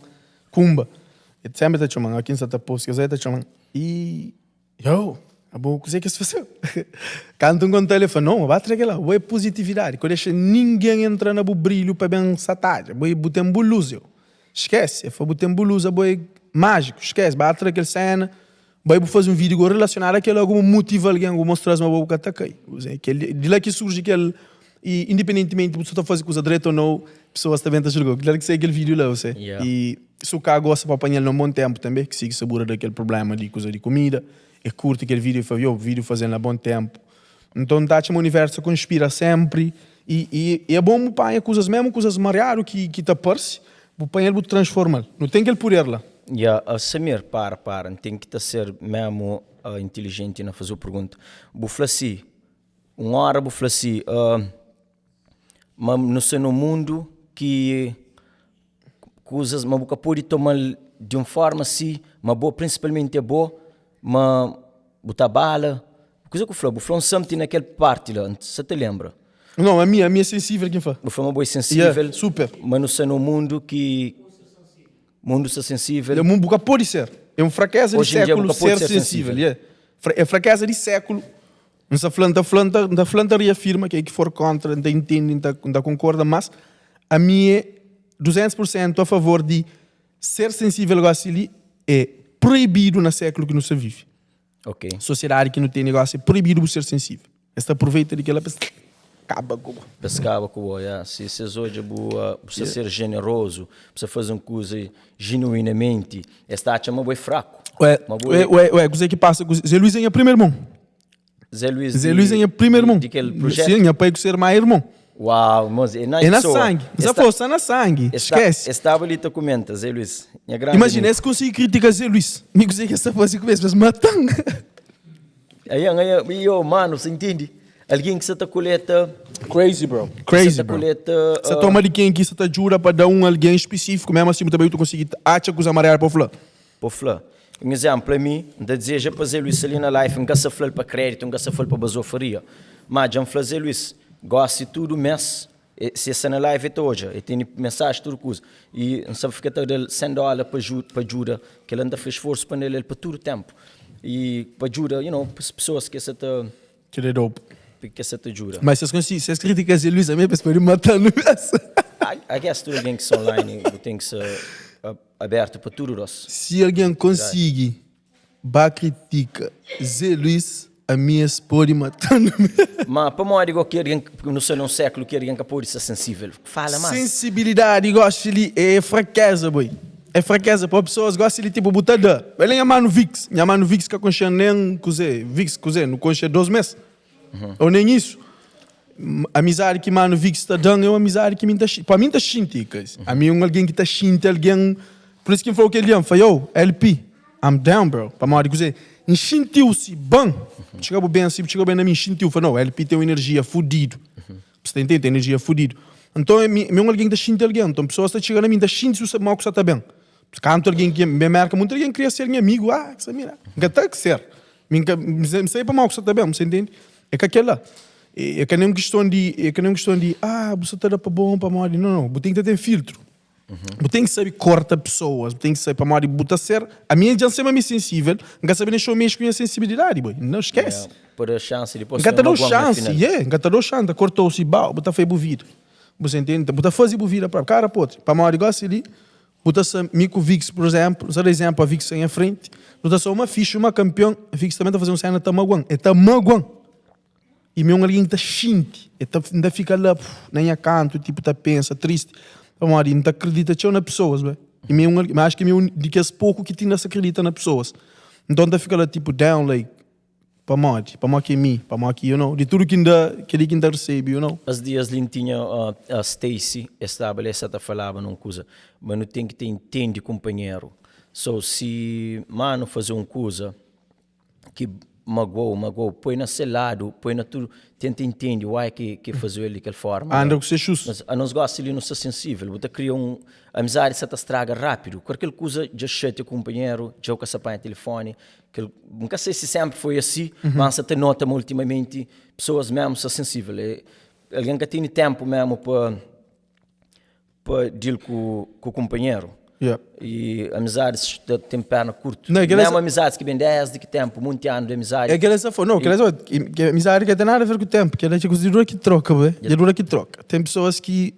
Kumba. El sempre ta txoma-m, aki N sa ta post kes, el ta txoma-m. E, yo, abo kuzê ki es faze-u? Kantu N konta-l, el fla, no, ba tra kel-la, bo é puzitividadi, ka dexa ningen entra na bu brilhu pa ben satadja, bo é, bu ten bu lus, yo. Skese, el fla, bu ten bu lus, abo é májiku, skese, ba tra kel sena. Bai bu faze un vídiu go relasionadu a kel-la, bu motiva algen, bu mostra-s ma bo bu ka ta kai. Di la ki surji kel, i indipendentimenti bu sta ta faze kuza dretu o nau, pesoas ta ben ta julga-u. Di la ki sai kel vídiu la, você. I si u ka gosta pa panha-l na un bon ténpu tanbe, ki sigi sabura da kel prubléma di kuza di kumida, e kurti kel vídiu e fla, yo, vídiu faze-l na bon ténpu. Nton, N ta atxa ma universu ta konspira sénpri i é bon bu panha kuzas, mésmu kuzas mariadu ki ta parse, bu panha-l bu transforma-l. Nu ten kel puder la. Ya, Samir, para, para, N ten ki ta ser mésmu intilijenti na faze-u pergunta. Bu fla si, un óra bu fla si, ma nu sta na un mundu ki kuzas, ma bu ka pode toma-l di un fórma si, ma bo, prinsipalmenti abo, ma bu ta abala. Kuze ku fla? Bu fla un something na kel parti la, N sa ta lenbra. Não, ami, ami é sensível ki N fla. Bu fla ma bo é sensível. Yeah, super. Ma nu sta num mundu ki mundu sta sensível. É, bu ka pode ser. É un frakeza di Hoje em dia bu sékulu ka pode ser ser sensível. sensível. Yeah. É frakeza di sékulu. N sa fla, N ta fla, N ta, N ta fla, N ta reafirma, ken ki for kontra, N ta intende, N ta, N ta konkorda, mas ami é 200% a favor di ser sensível gosi li é proibidu na sékulu ki nu sta vive. Ok. Sosiedadi ki nu tene gosi é proibidu bu ser sensível. Es ta aproveita di kela pa es kaba ku bo. Pa es kaba ku bo, ya. Si si es odja bu bu sta ser jenerozu, bu sta faze un kuza jenuinamenti, es ta atxa ma bo é fraku. Ué, Ma bo ué, é. ué, ué, kuzê ki pasa ku Zé Luís é nha primeru irmon. Zé Luís Zé Luís é nha primeru irmon. di kel projetu? Sim, nha pai ku se irmã é irmon. Uau, irmons, é na É na pessoa. sangi. N sa Esta- fla, sta na sangi. Esta, Esquece. estaba li ta kumenta, Zé Luís, nha grandi Imagina, amigu. es konsigi kritika Zé Luís. Mi kuzê ki es ta faze ku es? Pa es mata-m. Aian, aian, i yo, mano, sa intende? Algen ki sa ta koleta. Crazy, bro. Sa Crazy, ta bro. koleta. Sa toma di ken ki sa ta djuda pa da un algen spesífiku, mésmu asi bu ta bai bu ta konsigi atxa kuza amarelu pa bu fla. Pa fla. Un izénplu, ami, N ta dizeja pa Zé Luís sta li na life, N ka sa fla-l pa kréditu, N ka sa fla-l pa bazofaria. Má dja N fla Zé Luís, gósi tudu mês, si el sta na live el ta odja, el tene mensaji tudu kuza. I N sa fika ta da-l 100 dóla pa pa djuda, kel-la N ta fla sforsu pa N da-l el pa tudu ténpu. I pa djuda, you know, pesoas ki el sa ta. Kel-la é dope. Ki el sa ta djuda. Má si es konsigi, si es kritika Zé Luís, ami es pode mata-nu mes. I guess tudu algen ki sta online bu ten ki sta. Abertu pa tudu dos. Si algen konsigi ba kritika Zé Luís, ami es pode mata-nu mesmu. Ma pamodi go ki algen, nu sta na un sekulu ki algen ka pode sta sensivel? Fala mas. Sensibilidadi gosi li é frakeza boi. É frakeza pa pesoas gosi li tipo bu ta da. El é nha manu Vix, nha manu Vix ka konxe-m nen kuze, Vix kuze, nu konxe 2 mes. Ou nen isu. Amizadi ki manu Vix ta dan é un amizadi ki mi ta pa mi ta xinti cause ami é un algen ki ta xinti algen por isu ki N fla-u kel dia N fla yo LP I'm down bro pamodi kuzê N xinti-u si ban txiga bu ben si bu txiga ben na mi N xinti-u N fla no LP ten un enerjia fudidu bu sta intende ten enerjia fudidu nton mi é un algen ki ta xinti algen nton pesoas ta txiga na mi N ta xinti si bu sabe mau ku sa ta ben kantu algen ki ben Merka monti algen kria ser nha amigu ah ki sa mira N ka ta ser Mi N ka, N sabe pamodi ku sa ta ben, bu sa intende? É ka kel-la. É ka nen kiston di, é ka nen kiston di, ah, bu sa ta da pa bon pamodi. Não, não, bu ten ki ta ten filtru. Bu ten ki sabe korta pesoas, bu ten ki sabe pamodi bu ta ser. Ami dja N ser ma mi sensível, N ka sabe dexa-u mexe ku nha sensibilidadi, boi. Não, skese. Yeah, pa da xansi, dipôs N ka ta ma da-u magoa-m na xansi, final. yeah, N ka ta da-u xansi, N ta korta-u si, bau, bu ta fai bu vida. Bu sa intende? Bu ta faze bu vida própi, kara pa otru. Pamodi gosi li, bu ta sta, mi ku Vix, pur izénplu, N sta da izénplu a Vix sta nha frenti, nu ta sta uma fixi, uma kanpion, Vix tanbe ta faze un séna ta magua-m, el ta magua-m. I mi é un algen ki ta xinti, el ta, N ta fika la na nha kantu, tipu ta pensa, tristi, pamodi N ta kridita txeu na pesoas, bai. I mi é un algen, mi axa ki mi é un di kes poku ki ti inda sta kridita na pesoas. Nton N ta fika la tipu down, like. Pamodi? Pamodi ki é mi? Pamodi ki, you know, di tudu ki N da, kel-li ki N ta resebe, you know. Es dias li N tinha a Stacy, e staba la e sa ta falaba na un kuza, ma nu ten ki ta intendi kunpanheru. So si manu faze un kuza ki maguou, maguou, poi na se ladu, poi na tudu, tenta intendi why ki ki fazeu el di kel forma la. Anda ku se xus. Mas anos gosi li nu sta sensivel, bu ta kria un amizadi sa ta straga rapidu, kualker kuza dja xatia kunpanheru, dja u ka sa panha tilifoni, Kel, N ka sei si sénpri foi asi, má N sa ta nota ma ultimamenti pesoas mésmu sta sensível. É, algen ka tene ténpu mésmu pa pa deal ku ku kunpanheru. Yeah. I amizadis ta ten perna kurtu. Não, aquela Mésmu amizadis ki ben désdi ki ténpu, monti anu di amizadi. É aquela essa foi, não, aquela essa que, que amizade que tem nada a ver com o tempo, que ela é coisa de dura que troca, bué, de dura que troca. Tem pessoas que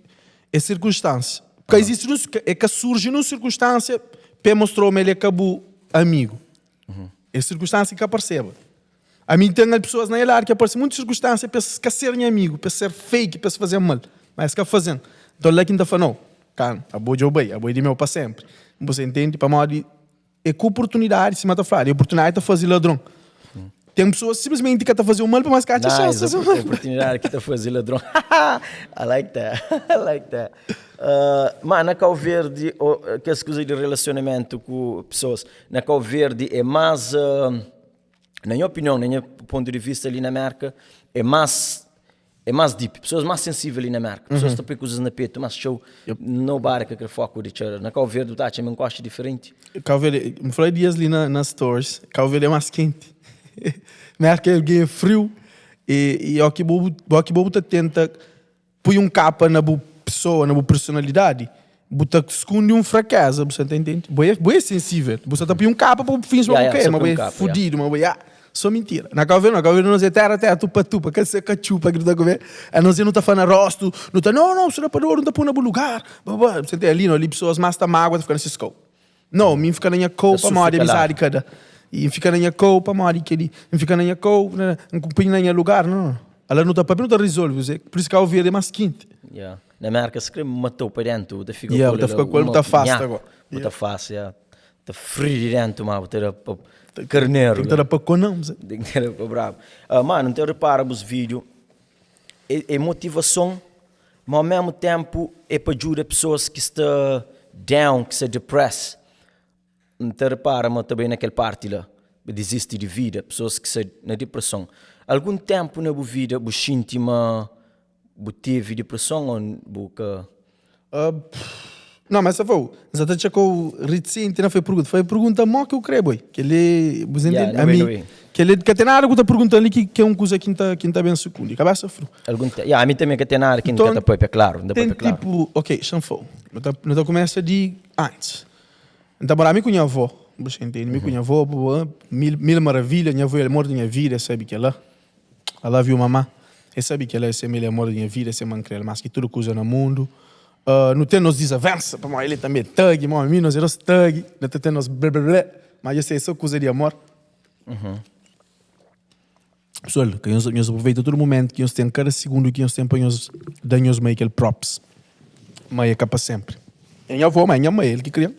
é circunstância. Porque existe num, é que surge numa circunstância, pe mostrou-me ele acabou amigo. É circunstância que apareceba. A mim tem pessoas na lado que aparecem muitas circunstâncias para ka ser nha amigo, para ser fake, para se fazer mal. Mas ka fazendo. Então lá que tá falando, não, cara, a boa de eu a boa de meu para sempre. Você entende? Para modo É ku oportunidadi, sima ta fladu, é oportunidadi ta faze ladron. Ten pesoas simplesmenti ka ta faze-u mal pamodi es ka atxa xansi di faze-u mal. Oportunidadi ki ta faze ladron. I like that, I like that. Ma na Kau Verdi, kes kuza di relasionamentu ku pesoas, na Kau Verdi é más, na nha opinion, na nha pontu di vista li na Merka, é más É más deep, pessoas más sensível li na Merka, pessoas ta poi kuzas na petu más txeu, nobody ka kre foku di txeu. Na Kau Verdi bu ta atxa ma un koxa diferenti. Kau Verdi, N fla dias li na na stores, Kau Verdi é más kenti. Merka é algen é friu e e óki bo óki bo bu ta tenta poi un kapa na bu pessoa, na bu personalidadi, bu ta skundi un frakeza, bu sa ta intende? Bo é bo é sensível, bu sa ta poi un kapa pa bu fingi ma bu ka é, ma bu é fudidu, ma bu é. Só mintira. Na Cabo Verde, na Cabo Verde nos é terra, terra, tupa, tupa, ka ser katxupa ki nu ta kume. A nos é nu ta fla na rostu, nu ta, não, não, su rapador, nu ta pô na bu lugar. Ba, ba, Você tem ali, não, ali pessoas mais ta mágoa, ta fika na ses kau. Não, mi fika na nha kau Ta pamodi sufri kaladu. amizadi ka da. E fika na nha kau pamodi keli. N fika na nha kau, na, N kunpri na nha lugar. Não, não. Ala nu ta papia, nu ta resolve, você. Por isso Cabo Verde é mais quente. Yeah. Na Merka, se kre matou pa dentu, bu ta fika Yeah, ku bu ta el fika ku el, bu uma ta afasta nhaku. agora. Bu ta afasta, yeah. Ta fri di dentu ma bu ta da pa karneru. Tem que ta da pa konam. Tem que ta da pa brabu. Uh, mano, nta repara bus vídeo é, é motivason, mas ao mesmo tempo é pa ajuda pessoas ki sta down, ki sta depressed. Nta repara ma ta bai naquel parte la, desisti di vida, pessoas ki sta na depressão. Algum tempo na bu vida bu xinti ma bu teve depressão ou bu ka Uh, não, mas foi, já tá tchecou recente, não foi pergunta, foi pergunta mó que eu creio, boi. Que ele, você entende? Yeah, a no way, mim, no way. que ele que tem nada que tá perguntando ali que que é um coisa que tá que tá bem segundo, cabeça fru. Algum te... yeah, a mim também que tem nada que Então, nunca tá papia claro, não Tem papia claro. tipo, ok, chanfou. Não tá, não tá começa de antes. Então, para mim com minha avó, você entende? Mim com minha avó, mil, mil maravilha, minha avó é o amor da minha vida, sabe que ela. I love you mama. E sabe que ela é melhor amor da minha vida, esse man crê mais que tudo coisa no mundo. Não tem nos desavença, pá, ele também é thug, mano, mim nós éramos thug, não tem nos blé blé blé, mas eu sei, é só coisa de amor. Pessoal, que nós, nós aproveita todo momento que nós tem, cada segundo que nós tem para nós dar nós meio aquele props. Mas é capa sempre. É minha avó, mas é minha mãe, ele que cria.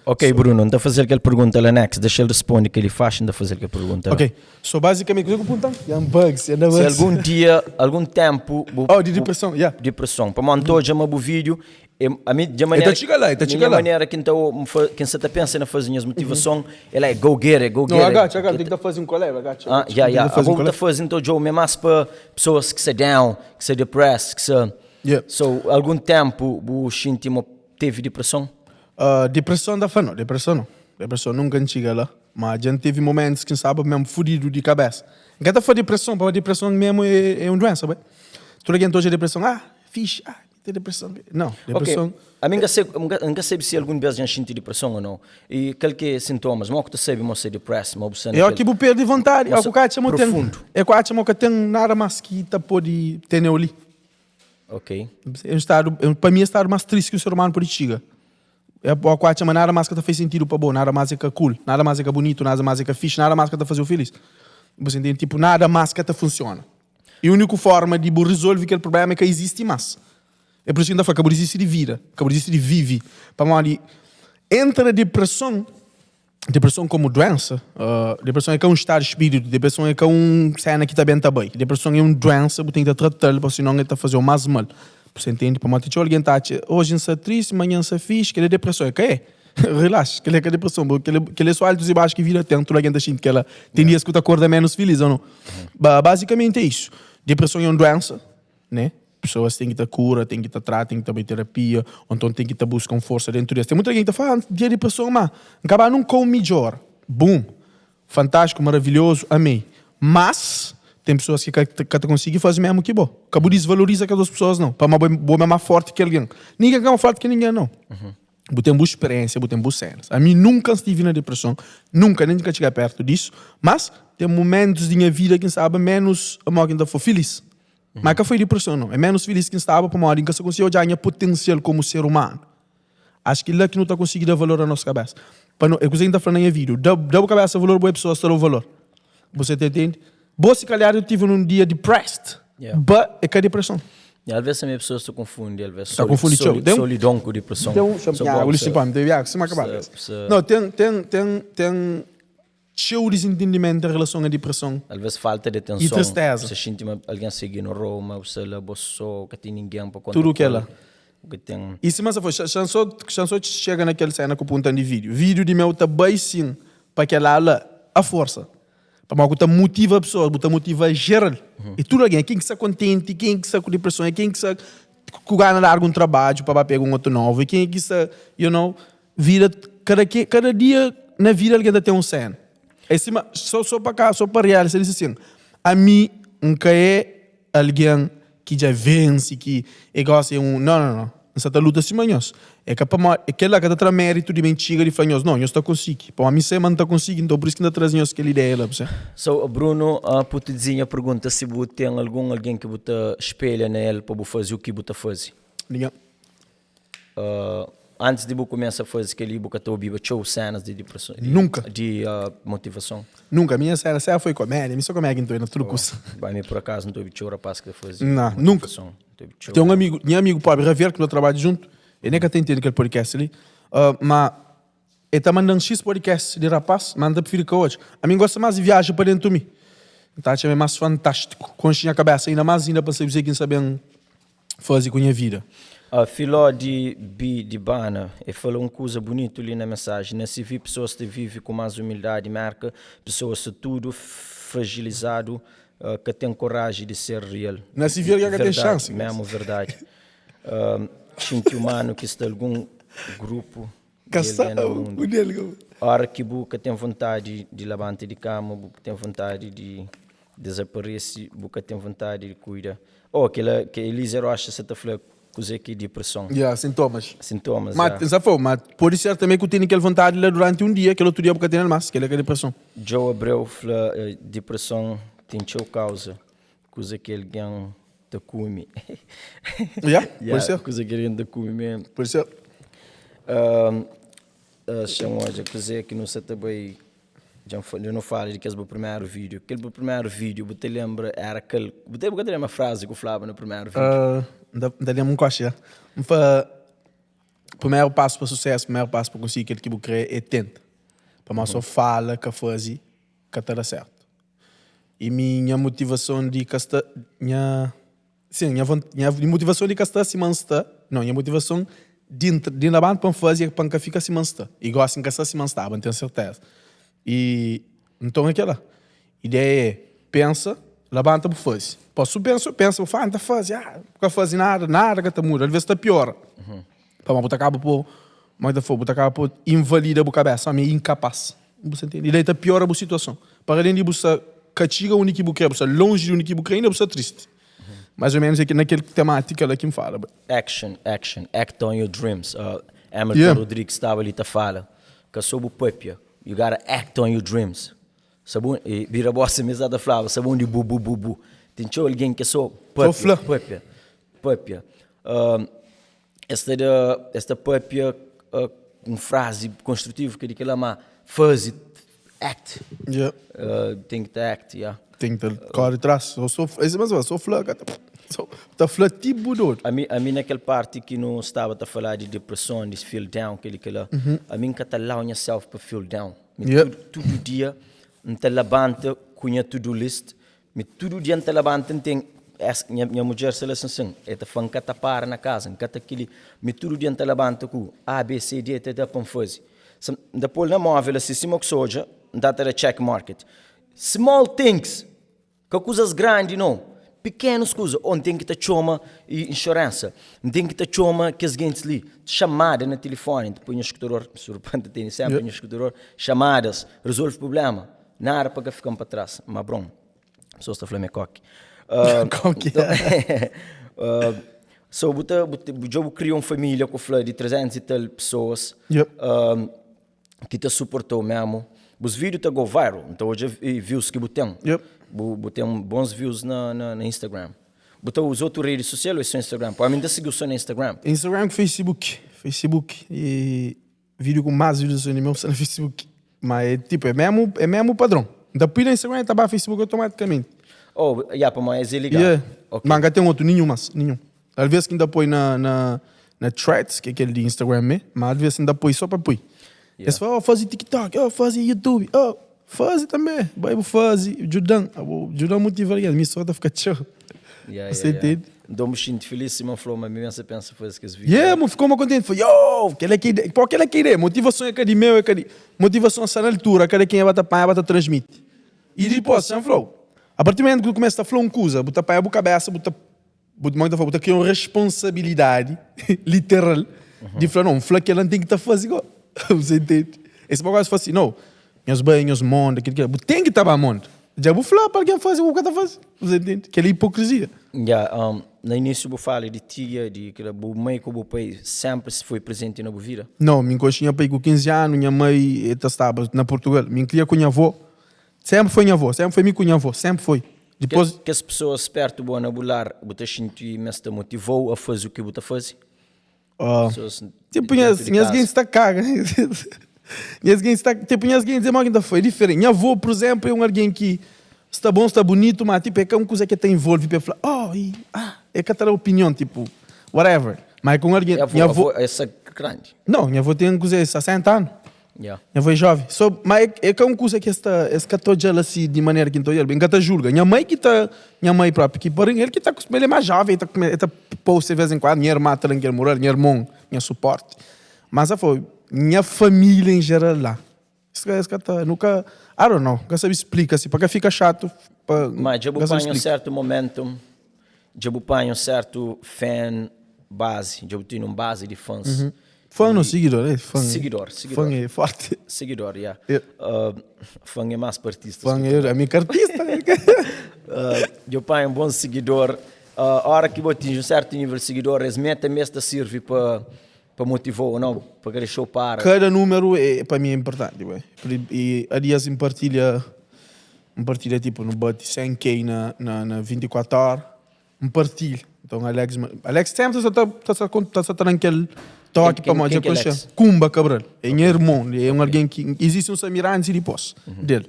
Ok, Bruno, não tá fazer aquela pergunta lá next, deixa ele responder que ele faz, não tá fazer aquela pergunta lá. Ok, so basicamente, o que eu perguntar? Young Bugs, Young Se Bugs. algum dia, algum tempo, bu, Oh, de depressão, yeah. Depressão. Pa montou já bu vídeo, e, a mi, de maneira, tá chega lá, ele tá chega minha lá. maneira que então, que você tá pensa na fazer minhas motivação, ela é go get it, go Não, get it. agacha, agacha, tem que tá fazendo um collab, agacha. Ah, agacha, yeah, tem que yeah. tá fazendo um A vou tá collab. fazendo então Joe, mesmo mais para pessoas que se down, que se depressed, que se Yeah. So, algum tempo bu xinti mo teve depressão? Depressão da fã não, depressão não. Depressão nunca antiga lá. Mas a gente teve momentos que estava mesmo fodido de cabeça. Não tá foi depressão, porque depressão mesmo é, é uma doença, ué. Toda gente hoje é depressão, ah, fixe, ah, tem depressão. Não, depressão. Ok, a mim nunca sei, nunca sei se algum vez já senti depressão ou não. E qual que é sintomas? Mo que tu sabe, mo ser depressed, mo você É o que bu perde vontade, é o que o cara chama tem. Profundo. É o que o cara chama que tem nada mais que tá pode ter ali. Ok. É un stadu, pa mi é stadu más tristi ki un ser umanu pode txiga. É bo ku atxa ma nada más ka ta faz sentidu pa bo, nada más é ka cool, nada más é ka bunitu, nada más é ka fixi, nada más ka ta faze-u filis. Bu sa intende? Tipo, nada más ka ta funsiona. E úniku forma di bu rizolve kel prublema é ka izisti más. É pur isu ki N ta fla, ka bu dizisti di vida, ka bu dizisti di vive. Pamodi entra na depreson, depreson komu duensa, depreson é ka un stadu di spiritu, depreson é ka un sena ki ta ben ta bai. Depreson é un duensa, bu ten ki ta tratal, pa sinon el ta faze-u más mal. Bu sa intende? Pamodi txeu algen ta atxa, oji N sta tristi, manhan N sta fixi, kel-li é depreson. É ka é. Relaxa, kel-li é ka depreson, kel-li é só altus i baxus ki vida ten, tudu algen ta xinti kel-la. Ten dias ki bu ta korda ménus filis, ô nau? Bazikamenti é isu. Depreson é un duensa, né? Pessoas ten ki ta kura, ten ki ta trata, ten ki ta bai terapia, ou nton ten ki ta buska un forsa dentu di es. Ten mutu algen ki ta fla, ah, di depreson, ma N ka ba nunka un midjor. Bum! Fantástiku, maravilhozu, amei. Mas, ten pessoas ki ka ka ta konsigi faze mesmu ki bo. Ka bu disvaloriza kes otus pessoas, nau. Pamodi bo bo é más forti ki algen. Ningen ka más forti ki ningen, nau. Bu ten bu speriensia, bu ten bu senas. Ami nunka N stive na depreson, nunka, nen N ka txiga pertu disu. Mas, ten mumentus di nha vida ki N staba menus, modi ki N ta fla, filis. Má ka foi depreson nau, é ménus filís ki N staba pamodi N ka sta konsigi odja nha potensial komu ser umanu. Acho ki la ki nu ta konsigi da valor a nos kabésa. Pa no, é kuze ki N ta fla na nha vídiu, da, da bu kabésa valor, bo é pesoas ta da-u valor. Bu sa ta intende? Bo si kalhar eu tive num dia depressed, Yeah. but é ka depreson. E alvês também pessoas ta confunde, alvês Ta confunde txeu. Tem um- solidão ku depressão. Tem um, Só nha, bo uli sa- sim pa, tem viago, sim acabar. sa- sa- Não, tem, tem, tem, tem Txeu dizintendimentu en relason a dipreson. Alvês falta di atenson. I tristeza. Bu sa xinti ma algen sa ignorou, ma bu sta la bo so, ka ten ningen pa konta Tudu ku el. kela. Bu ka ten. I sima sa foi, xa so txega na kel sena ku punta di vídiu. Vídiu di meu ta bai sin pa kel ala a forsa. Pamodi ku ta motiva pesoas, bu ta motiva jeral. E tudu algen, ken ki sta kontenti, ken ki sta ku dipreson, e ken ki sta ku gana larga un trabadju pa ba pega un otu novu, e ken ki sta, you know. Vida, kada ke, kada dia na vida algen ta ten un sena. É sima, so, so pa ka, so pa real, se dise sin, ami N ka é algen ki dja vense, ki é gosi é un, não, não, não, N sa ta luta sima nhos. É ka pamodi, é kel-la ka ta tra méritu di mi, N txiga di fla nhos, não, nhos ta konsigi, pamodi mi sai ma N ta konsigi, nton pur isu ki N ta traze nhos kel ideia la, bu sabe. So, Bruno, putuzinha pergunta si bu ten algun algen ki bu ta spelha na el pa bu faze u ki bu ta faze. Ningen. Antis di bu kumesa faze kel-li, bu ka ta obiba txeu sénas di depreson? Nunka. Di motivason? Nunka. Minha séna séna foi komédia. Mi sô komédia ki N ta obi na tudu kusa. Ba, mi pur akazu N ta obi txeu rapaz ki ta faze motivason. Nunka. Ten un amigu, nha amigu pobre Javier, ki nu ta trabadja djuntu, el nen ka ta intende kel podcast li, ma el ta manda-m xis podcast di rapaz, ma N ta prifiri ka odja. Ami N gosta más di viaja pa dentu mi. N ta atxa ma é más fantástiku. Konxe nha kabésa inda más inda pa N sabe kuzê ki N sta ben faze ku nha vida. A Filó di Bi di Bana, e fala un kuza bunitu li na mensaji, Na CV pesoas ta vive ku más umildadi, Merka, pesoas sta tudu fragilizadu, ka ten koraji di ser real. Na CV algen ka ten xansi. Memu verdadi. Xinti umanu ki sta algun grupu di algen na mundu. Ora ki bu ka ten vontadi di labanta di kama, bu ka ten vontadi di Dezaparese bu ka ten vontadi di kuida. Oh, kela ke Elise Rocha sa ta fla kuze ki depreson. Yeah, sintomas. Sintomas, Ma, yeah. sa fo, ma pode ser também ku tene kel vontadi la durante um dia, kel outro dia bu ka tene mas, kel é ka depreson. Joe Abreu fla depreson ten txeu kauza, kuza ki algen ta kume. Yeah, Yeah, pode ser. kuza ki algen ta kume mesmo. Pode ser. Um, uh, xan odja kuze ki nu sa ta bai Dja N dja nu fala di kes bu primeru vídiu. Kel bu primeru vídiu, bu ta lenbra éra kal? Bu ta bu ka ta lenbra frazi ku flaba na primeru vídiu? N ta N ta lenbra un koxa ja. N fla, primeru pasu pa susésu, primeru pasu pa konsigi kel ki bu kre é tenta. Pamodi so fala ka faze ka ta da sértu. I mi nha motivason di ka sta nha Sin, nha von, nha motivason di ka sta sima N sta, nau, nha motivason di N di N labanta pa N faze é pa N ka fika sima N sta. I gosi N ka sta sima N staba, N ten serteza. I nton é kela. Ideia é pensa, labanta bu faze. Pa su pensa, pensa bu fla, ah, N ta faze, ah, bu ka faze nada, nada ka ta muda, alvês ta piora. Pamodi bu ta kaba po, modi ta fla, bu ta kaba po invalida bu kabesa, ami é inkapaz. Bu sta ntende? I daí ta piora bu situason. Para alén di bu sta ka txiga undi ki bu kre, bu sta lonji di undi ki bu kre, inda bu sta tristi. Mais ou menos é na kel temátika la ki N fala. Action, action, act on your dreams. Hamilton yeah. Rodrigues staba li ta fala, ka so bu papia, you gotta act on your dreams. Sabu, e bira bossa mesmo ta flaba, sabu undi bu bu bu bu. Ten txeu algen ki é so papia, papia. papia. Uh, es ta da, es ta papia uh, un frazi konstrutivu ke di kela, ma fazi, act. Yeah. Ten ki ta act, yeah. Ten ki ta kore tras. So, so, esse mas só fla, ka ta, só ta fla tipo doido. Ami, ami naquel parte ki nu staba ta fala di depresson, di feel down, kel kela, ami nka ta allow nha self pa feel down. Mi tudu, tudu dia N ta labanta ku nha to do list, mi tudu dia N ta labanta N ten es, nha, nha mudjer sta la sin sin, el ta fla N ka ta para na kaza, N ka ta kili, mi tudu dia N ta labanta ku A, B, C, D, E, T, pa N faze. Sa, N ta pô-l na móvel asi, sima ku soja, N ta ta da check market. Small things! Ka kuzas grandi no, pikenus kuza. Oh, N ten ki ta txoma inxuransa, N ten ki ta txoma kes gentis li. Xamada na tilifoni, N ta poi nha skutador, N ta tene senpri nha skutador, xamadas, rezolve prubléma. Nada pa ka fika-m pa tras. Ma bron, pesoas ta fla mi é koki. Koki. So bu ta, bu dja bu kria un família ku fla di 300 i tal pesoas. Ki ta suportou memu. Bus vídeo ta go viral, N ta odja views ki bu ten. Yep. Bu, bu ten bons views na, na, na Instagram. Bu ta uza otu rede sosial ou é só Instagram? Pô, ami N ta sigiu só na Instagram. Instagram ku Facebook. Facebook e vídeo ku más visualizason di meu sta na Facebook. Ma é tipo, é memu, é memu padron. N ta pui na Instagram e ta ba Facebook automaticamente. Oh, ya, pamodi es é ligadu. Yeah. Ok. Ma N ka ten otu ninhun más, ninhun. Alvês ki N ta poi na, na, na threads, ki é kel di Instagram mê, má alvês N ta poi só pa poi. Es fla, oh, faze TikTok, oh, faze YouTube, oh, faze tanbê. Bai bu faze, djuda-m, abo djuda-m motiva algen, mi só ta fika txeu. Yeah, Você yeah, yeah. entende? Nton bu xinti filís sima N fla-u ma mi ben sa pensa faze kes vídiu Yeah, la. mo fika uma kontenti, fla, yo, kel-la ki é ideia. Pô, kel-la ki é ideia, motivason é ka di meu, é ka di. Motivason sta na altura, kada kenha ba ta panha, ba ta transmiti. I dipôs, xa N fla-u, a partir di momentu ki bu kumesa ta fla un kuza, bu ta panha bu kabésa, bu ta Bu mãe ta fla, bu ta kria un responsabilidadi literal di fla, não, fla kel-la N ten ki ta faze go. Você entende? Esse bagulho fala assim, não, nhos bai, nhos monda, kel kel, bu ten ki ta ba monda. Dja bu fla pa algen faze, bu ka ta faze. Você entende? Kel-la é hipocrisia. Ya, na início bu fala di tia, di kel-la, bu mãe ku bu pai sempre foi presente na bu vida? Não, mi nkonxe nha pai ku 15 anu, nha mãe e ta staba na Portugal. Mi nkria ku nha avó, sempre foi nha avó, sempre foi mi ku nha avó, sempre foi. Dipôs. Kes pesoas pertu bo na bu lar, bu ta xinti ma es ta motiva-u a faze u ki bu ta faze? Pesoas Tipo, nhas, nhas gentis ta kaga. Nhas gentis ta, tipo, nhas gentis é mau ki N ta fla, é diferenti. Nha avô, pur izénplu, é un algen ki sta bon, sta bunitu, má tipo, é ka un kuza ki el ta involve pa el fla, oh, i, ah, el ka ta da opinion, tipo, whatever. Má é ka un algen, Nha avô, avô é sa grandi? Nau, nha avô ten kuze, 60 anu. Yeah. Nha avó é jovem. So, ma é, é ka un kuza ki es ta, es ka ta odja-l asi di manera ki N ta odja-l. N ka ta julga. Nha mai ki ta, nha mai propi ki pari-m, el ki ta kustuma, el é más jovem, el ta kume, el ta posta di vez en kuandu, nha irma ta da-m kel mural, nha irmon, nha suporti. Mas afó, nha família en jeral la, es ka, es ka ta, nu ka, I don't know, N ka sabe splika si, pa ka fika xatu, pa, Ma dja N bu ka sabe panha un splika. sertu momentu, dja bu panha un sertu fan base, dja bu tene un base di fãs. Fã não, seguidor, é fã. Seguidor, seguidor. Fã é forte. Seguidor, yeah. Yeah. Fã é mais pa artistas. Fã é, amigo artista. Dja panha un bon seguidor. Ora ki bu atinji un sertu nível di seguidor, es meta mes ta sirvi pa pa motivau ou não, pa ka dexau para. Kada número é pa mi é importante, bué. E há dias N partilha, N partilha tipo, nu bati 100 k na na na 24 hora. N partilha. Nton Alex, Alex sempre ta ta ta ta ta ta dan kel toki pamodi dja konxe. Kumba Cabral é nha irmon, é un algen ki izisti un Samir antis i dipos del.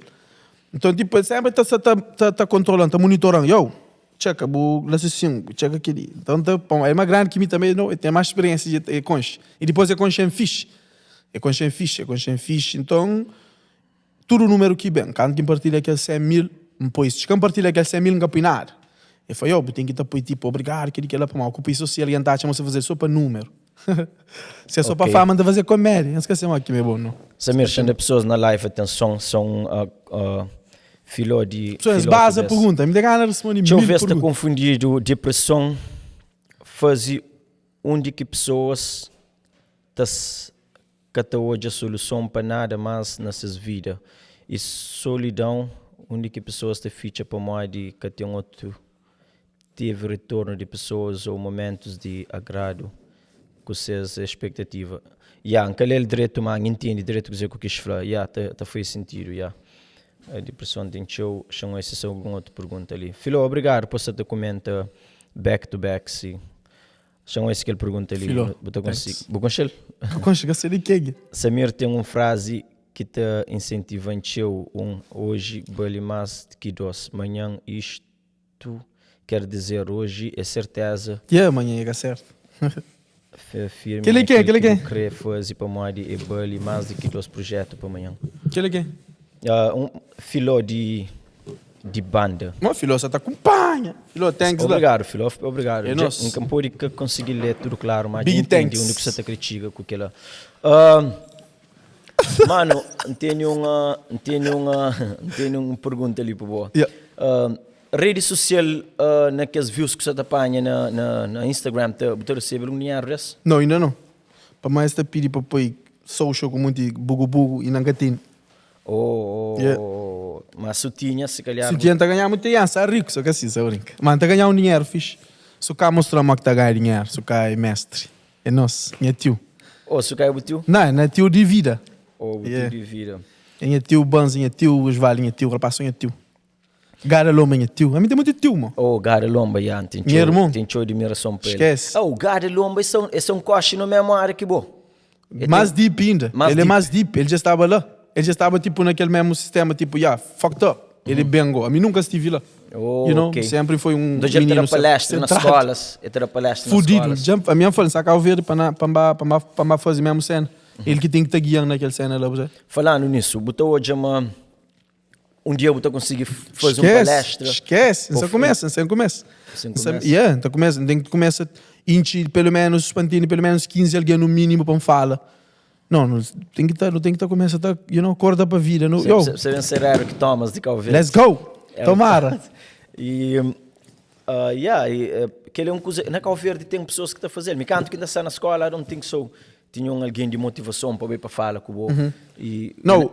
Nton tipo el sempre ta sa ta ta ta kontrolan, ta monitoran, yow, txeka bu la si sin, bu txeka keli. Nton ta pamodi el é más grandi ki mi tanbe, el ten más speriensia dja el konxe. I dipos el konxe-m fixi, el konxe-m fixi, el konxe-m fixi. Nton Tudu numeru ki ben. Kantu ki N partilha kel 100 mil, N poi. Si ka N partilha kel 100 mil, N ka poi nada. El fla, Yo, bu ten ki ta poi tipu obrigadu, kel-li, kel-la, pamodi ku poi so si algen ta atxa ma bu sta faze-l so pa numeru. Si é so pa fama, N ta faze komédia. N skese modi ki mi é bon, no. Samir, xanda pesoas na live atenson, son filó di. Pesoas baza pergunta, mi ten gana responde mil pergunta. Txeu vez ta konfundidu depreson faze undi ki pesoas ta. ka ta odja soluson pa nada más na ses vida i solidão undi ki pesoas ta fitxa pamodi ka ten otu tevi retornu di pesoas ou momentus di agradu ku ses expectativa. Ya, N ka lel dretu ma N intendi dretu kuzê ku kis fla. Ya, ta ta fai sentidu, ya. Depreson ten txeu, xa N oise se algun otu pergunta li. Filó, obrigadu pa sa ta kumenta back to back si. Txon esse kel pergunta li. Filó, Bu ta thanks. konsigi. Bu konxe-l? Ka konxe, ka sei di kenha. Samir ten un frazi ki ta insentiva-m txeu, un oji bali más ki dos manhan, istu ker dizer oji é serteza. Yeah, manhan é ka sertu. Fé firmi Kel-li na ken? kel Kel-li ki ken? bu krê faze pamodi é bali más di ki dos prujetu pa manhan. Kel-li ken? Un filó di di banda. Mo filó sa ta kunpanha. Filó, thanks la. Obrigadu filó, obrigadu. É nos. N ka pode ka konsigi lê tudu klaru, ma Big dja intendi thanks. undi ku sa ta kre txiga ku kela. Mano, N tene un, N tene un, N tene un pergunta li pa bo. Yeah. Redi sosial na kes views ku sa ta panha na, na, na Instagram, ta, bu ta resebe algun dinheru des? Não, inda não. Pa mais ta pidi pa poi social ku munti bugu bugu e não ka tene. Oh, oh, Yeah. oh, mas su tinha, se calhar. Se tinha, tá ganhar muito dinheiro, sai rico, só que assim, só brinca. Mas tá ganhar um dinheiro fixe. Se o cara mostrar como que tá ganhando dinheiro, se o cara é mestre. É nosso, minha tio. Oh, se o cara é o tio? Não, não é tio de vida. Oh, o tio Yeah. de vida. É minha tio Banzi, minha tio Osvaldo, minha tio, rapaz, minha tio. Gara Lomba, minha tio. A mim tem muito tio, mano. Oh, Gara Lomba, yeah, tem Meu irmão. Tem txeu admiração para ele. Esquece. Oh, o Gara Lomba, esse é um, esse é um coche na mesma área que bom. Ele Mais tem- deep ainda. Mais ele é deep. mais deep. Ele já estava lá. Ele já estava tipo naquele mesmo sistema, tipo, yeah, fucked up. Ele bengo. A mim nunca estive lá. Oh, you know? ok. Sempre foi um Então, ele menino terá palestra nas centrado. escolas. Ele terá palestra nas Fudido. escolas. Já, a minha falou, saca o verde para para fazer mesmo cena. Ele que tem que estar guiando naquele cena lá, você. Falando nisso, botou hoje uma... Um dia eu conseguir fazer uma Esquece, palestra. Esquece, Pô, não começa, não começa. Sem Não começa. Yeah, então começa, tem que começa inchi pelo menos, pantini, pelo menos 15 alguém no mínimo para fala. Não, não tem que tá, não tem que tá começa tá, you know, corda para vida, no, yo, Você vem ser Eric Thomas de Cabo Verde. let's go. É, Tomara. E, yeah, e, que ele é um coisa, na Cabo Verde tem pessoas que estão a fazer. Me canto que ainda está na escola, I don't think so. Tinha um alguém de motivação para ir para falar com o Uhum. E Não,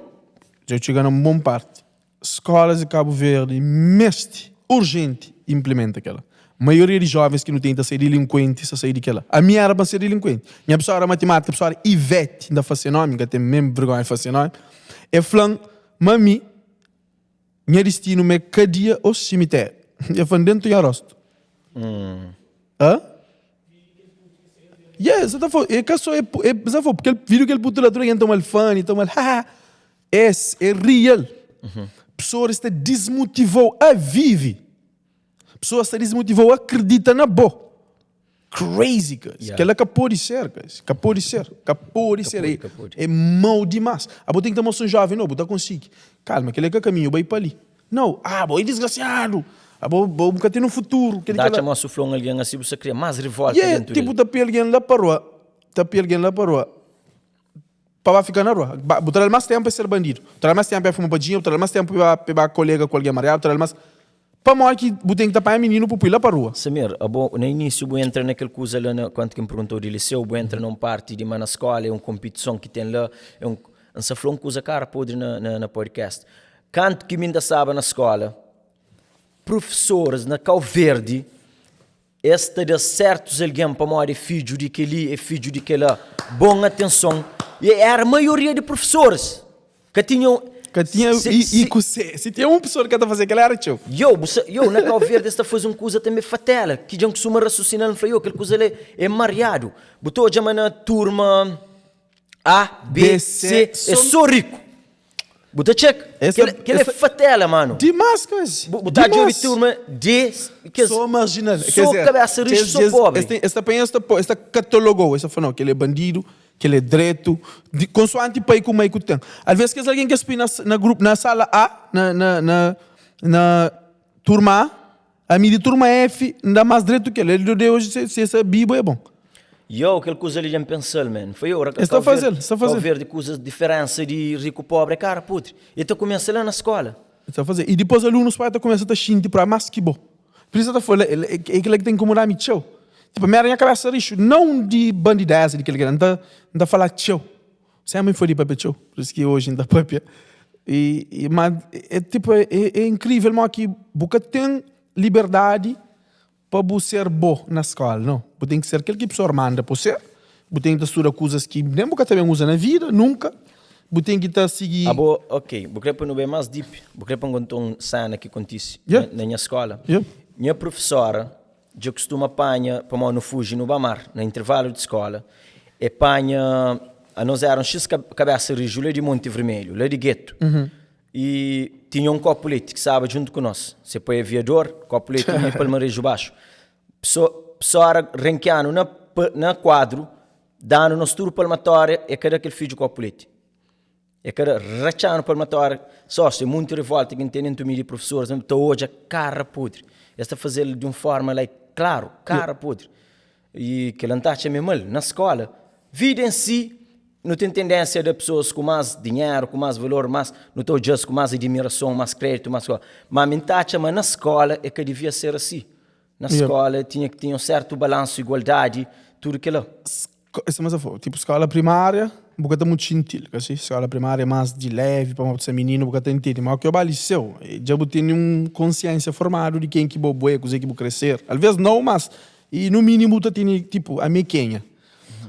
eu chego numa boa parte. Escolas de Cabo Verde, mestre, urgente, implementa aquela. A maioria dos jovens que não tenta ser delinquente, só sair daquela. A minha era para ser delinquente. Minha pessoa era matemática, a pessoa era Ivete, ainda fazer nome, ainda tem mesmo vergonha de fazer nome. É falando, mami, meu destino é cadeia ou cemitério. Eu falo dentro do rosto. Hã? Yeah, você tá falando, é que só é, é, você falou, porque ele viu que ele botou lá, então ele fã, então ele, haha. Esse é real. Pessoa está desmotivou a vive. Pessoa está desmotivou a acredita na boa. Crazy, guys. Yeah. Que ela acabou de ser, guys. Acabou de ser. Acabou de ser. É, acabou de. é mau demais. Ah, vou ter que tomar um jovem, não, vou conseguir. Calma, que ele é que caminho, vai para ali. Não, ah, boi desgraciado. Ah, vou, vou nunca ter no futuro. Que ele dá que ela- chamar suflou alguém assim, você cria mais revolta Yeah, dentro tipo, dele. tá pe alguém lá para rua. Tá pe alguém lá para rua. Para ficar na rua. Botar mais tempo para ser bandido. Botar mais tempo para fumar badinho, botar mais tempo para pegar colega com alguém amarelo, botar mais... Para maior que tem que tapar menino para ir lá para rua. Samir, a bo, no início eu entra naquele coisa lá, na, quando que me perguntou de liceu, eu entra num parte de uma na escola, é uma competição que tem lá, é um, um saflão que usa cara podre na, na, na podcast. Canto que me ainda sabe na escola, professores na Cabo Verde, esta de certos alguém para morrer é filho de que ali, é filho de que lá, bom atenção, e era a maioria de professores que tinham... Que tinha Se- e, se- e com se, se tinha uma pessoa que estava fazendo aquela era tio. Eu, você, eu na Cabo Verde está fazendo uma coisa também fatela, que já costuma raciocinando, falei, eu, aquele coisa ali é mareado. Botou já na turma A, B, B, C, C, é só rico. Botou check, Essa- que ele é essa- fatela, mano. Demais, guys. Botar de Demais. turma D, que Sou marginal. Sou cabeça rixa, sou pobre. Este, esta apanha, esta, esta catalogou. Esta falou, não, que ele é bandido, que ele é direito, de, consoante pai com mãe que tem. Às vezes que alguém que espina na, na, grupo, na sala A, na, na, na, na turma A, a minha de turma F, ainda mais direito que ele. Ele deu hoje, se, se essa bibo é bom. E eu, aquele coisa ali já me pensou, man. Foi eu, Está a fazer, está a fazer. Cabo Verde, coisas, diferença de rico pobre, cara, putre. Então começa lá na escola. Está a fazer. E depois alunos pai começa a sentir para mais que bom. Por isso eu falando, é aquilo que tem que incomodar me tchau. Tipo, a minha cabeça lixo, não de bandidez, de aquele que não tá, não tá falar tchau. Sempre foi de papel tchau. Por isso que hoje ainda papel. E, e, mas é, tipo, é, é incrível, mas que você tem liberdade para você ser bom na escola, não. Você tem que ser aquele que a pessoa manda para você. Você tem que estudar coisas que nem você também usa na vida, nunca. Você tem que estar seguir. Ah, bo, ok, vou querer para não bem mais deep. Vou querer para contar uma cena que acontece Yeah. na, na minha escola. Yeah. Minha professora Dja kustuma panha, pamodi nu fuji nu ba mar na intervalu di skola, e panha, anos era un xis kabesa riju la di Monti Vermelhu, la di getu, i tinha un kopu leti ki staba djuntu ku nos, se pai aviador, kopu leti mi palmareju baxu, pesoa era renkianu na kuadru, danu nos tudu palmatória, e ka da kel fidju kopu leti. E ka da ratxanu palmatória só se munti rivolta ki N tene ntu mi di profesoris N ta odja kara podri es ta fazel di un forma like klaru kara podri i kila N ta atxa ma é mal na skola vida en si nu ten tendensia da pesoas ku mas dinheru ku mas valor mas nu ta odja-s ku mas adimirason mas kreditu mas ma mi N ta atxa ma na skola e ka divia ser asi na skola tinha ki tinha un sertu balansu igualdadi tudu kila. Sima sa fla, tipo skola primária bu ka ta mutu xinti-l, ka si? Skola primária é más di levi, pamodi bu ta mininu bu ka ta intende. Má ki bu ba liseu, dja bu tene un konsiénsia formadu di ken ki bo bo é, kuzê ki bu kre ser. Alvês nau, mas i nu mínimu bu ta tene tipo, ami é kenha.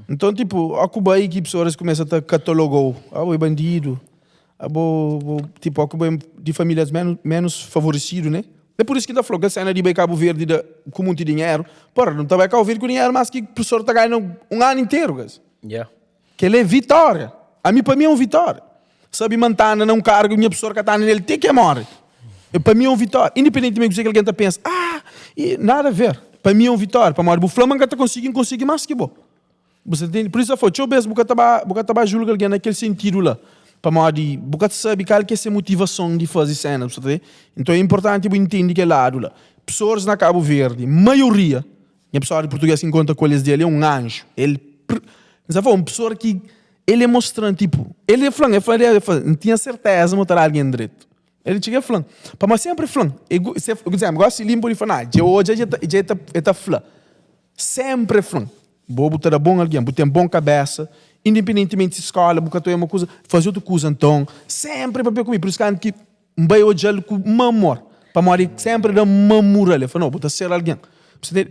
Nton tipo, ó ku bai ki pesoas kumesa ta kataloga-u, ah bo é bandidu, Abo bo tipo ku bo é di famílias menos menos favorecido né? É por isso ki ta fla kel sena di bai Cabo Verde da ku munti dinheru, porra nu ta bai Cabo Verde ku dinheru mas ki professor ta ganha um ano inteiro guys. Yeah. Kel é vitória. Ami pa mi é um vitória. Sabe ma nta anda na um cargo nha professor ka ta anda nel te ke morre. E pa mi é um vitória. Independentemente kuzê ki algen ta pensa, ah, e nada a ver. Pa mi é um vitória, pamodi bu fla ma nka ta konsigi, nkonsigi mas ki bo. Bu sa ntende? Pur isu, el fla, Txeu bês bu ka ta ba, bu ka ta ba julga algen na kel sentidu la, pamodi bu ka ta sabe kal ki é se motivason di faze séna. Bu sa ta ntende? Nton, é inportanti bu intende kel ladu la. Pesoas na Kabu Verdi, maioria, nha pesoa di purtugês ki N konta ku el es dia, el é un anju. El, N sa fla, un pesoa ki el é mostra-m, tipu, el é fla-m, el fla, el fla, N tinha sertéza ma bu ta da algen dretu. El txiga el fla-m, pamodi sénpri el fla-m, por izénplu, gósi li N pode fla, Nah, dja odja, dja el ta fla. Sénpri el fla-m, Bo bu ta da bon algen, bu ten bon kabésa, independentimenti si skóla bu ka ta oia ma kuza, faze otu kuza. Nton, sénpri el papia ku mi. Pur isu kantu ki N bai odja-l ku ma amor, pamodi sénpri el da-m ma mural. El fla, No, bu ta ser algen.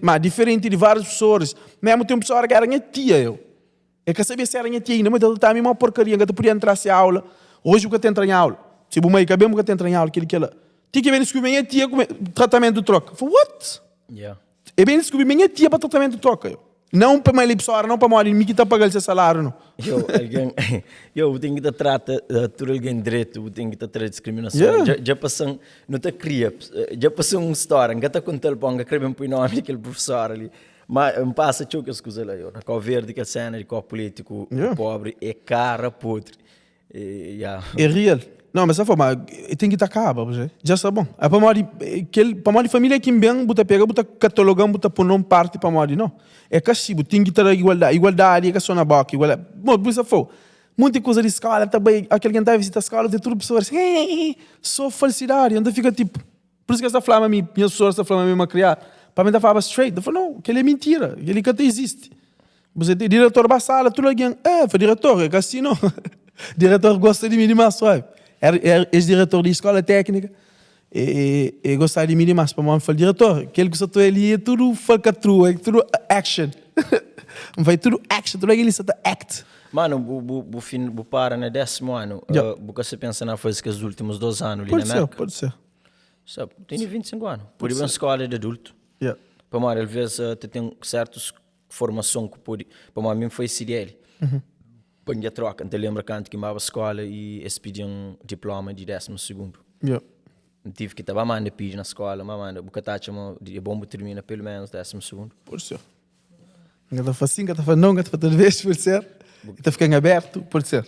Má diferenti di várius pesoas, mésmu ten un pesoa ki éra nha tia, eu. El ka sabia si éra nha tia inda, má el ta trataba mi mó porkaria, N ka ta podia entra se aula. Oji bu ka ta entra nha aula. Si bu mai ka ben, bu ka ta entra nha aula, kel-li, kel-la. Ti ki ben diskubri ma nha tia ku tratamentu troka. N fla, What? E ben diskubri ma nha tia pa tratamentu troka yo. Não pa ma el é pessoa, não pamodi mi ki ta paga-l se saláriu, não. Yo, algen, yo, bu ten ki ta trata tudu algen dretu, bu ten ki ta tra diskriminason. Yeah. Dja, dja pasa-m, nu ta kria, dja pasa-m un stória, N ka ta konta-l pamodi N ka kre ben poi nomi di kel prufesor li. Ma N pasa txeu kes kuza la, yo. Na Kau Verdi kel sena di kopu leti ku Yeah. pobri é kara podri. E, yeah. É real. Não, mas essa forma, tem que ta acaba, você. Já está bom. É pamodi kel, pamodi família que bem, bu ta pega, bu ta catalogam, bu ta pôr num parte pamodi não. É ka si, bu tem que ter igualdade. Igualdade é ka só na boca, igualdade. Bom, por isso foi. Muita coisa de escola tá bem, aquele quem tá visita a escola, tem tudo pessoas, só falsidade, então fica tipo, por isso que essa flama mi, minhas pessoas essa flama mi ma criar. Para mim tá falava straight, eu falo, não, aquele é mentira, aquele que até existe. Você tem diretor ba sala, tudo alguém, é, foi diretor, é que assim não. Diretor gosta de mim demais, sabe? Era, era ex-diretor de escola técnica. E, e, e gostava de mim demais. Para mim, falei, diretor, aquele que só estou ali é tudo falcatrua, é tudo action. Vai tudo action, tudo aquele só tá act. Mano, bu, bu, bu, fin, bu para na désimu anu, Yeah. bu ka sa pensa na faze kes últimus dos anu li Pode na ser, Merka? pode ser. Sabe, tene 25 anu, pode ben skola di adultu. Yeah. Pamodi alvês ta ten sertus formason ku pode, pamodi mi N foi CDL. Pa N dja troka, N ta lenbra kantu ki N baba skola i es pidi-m diploma di désimu sigundu. Yeah. N tive ki ta ba manda pidi na skola, ma manda, bu ka ta atxa ma é bon bu tirmina pelu menus désimu sigundu? Pode ser. N ka ta fla sim, n ka ta fla não, n ka ta fla talvez, pode ser. E ta fika em aberto, pode ser.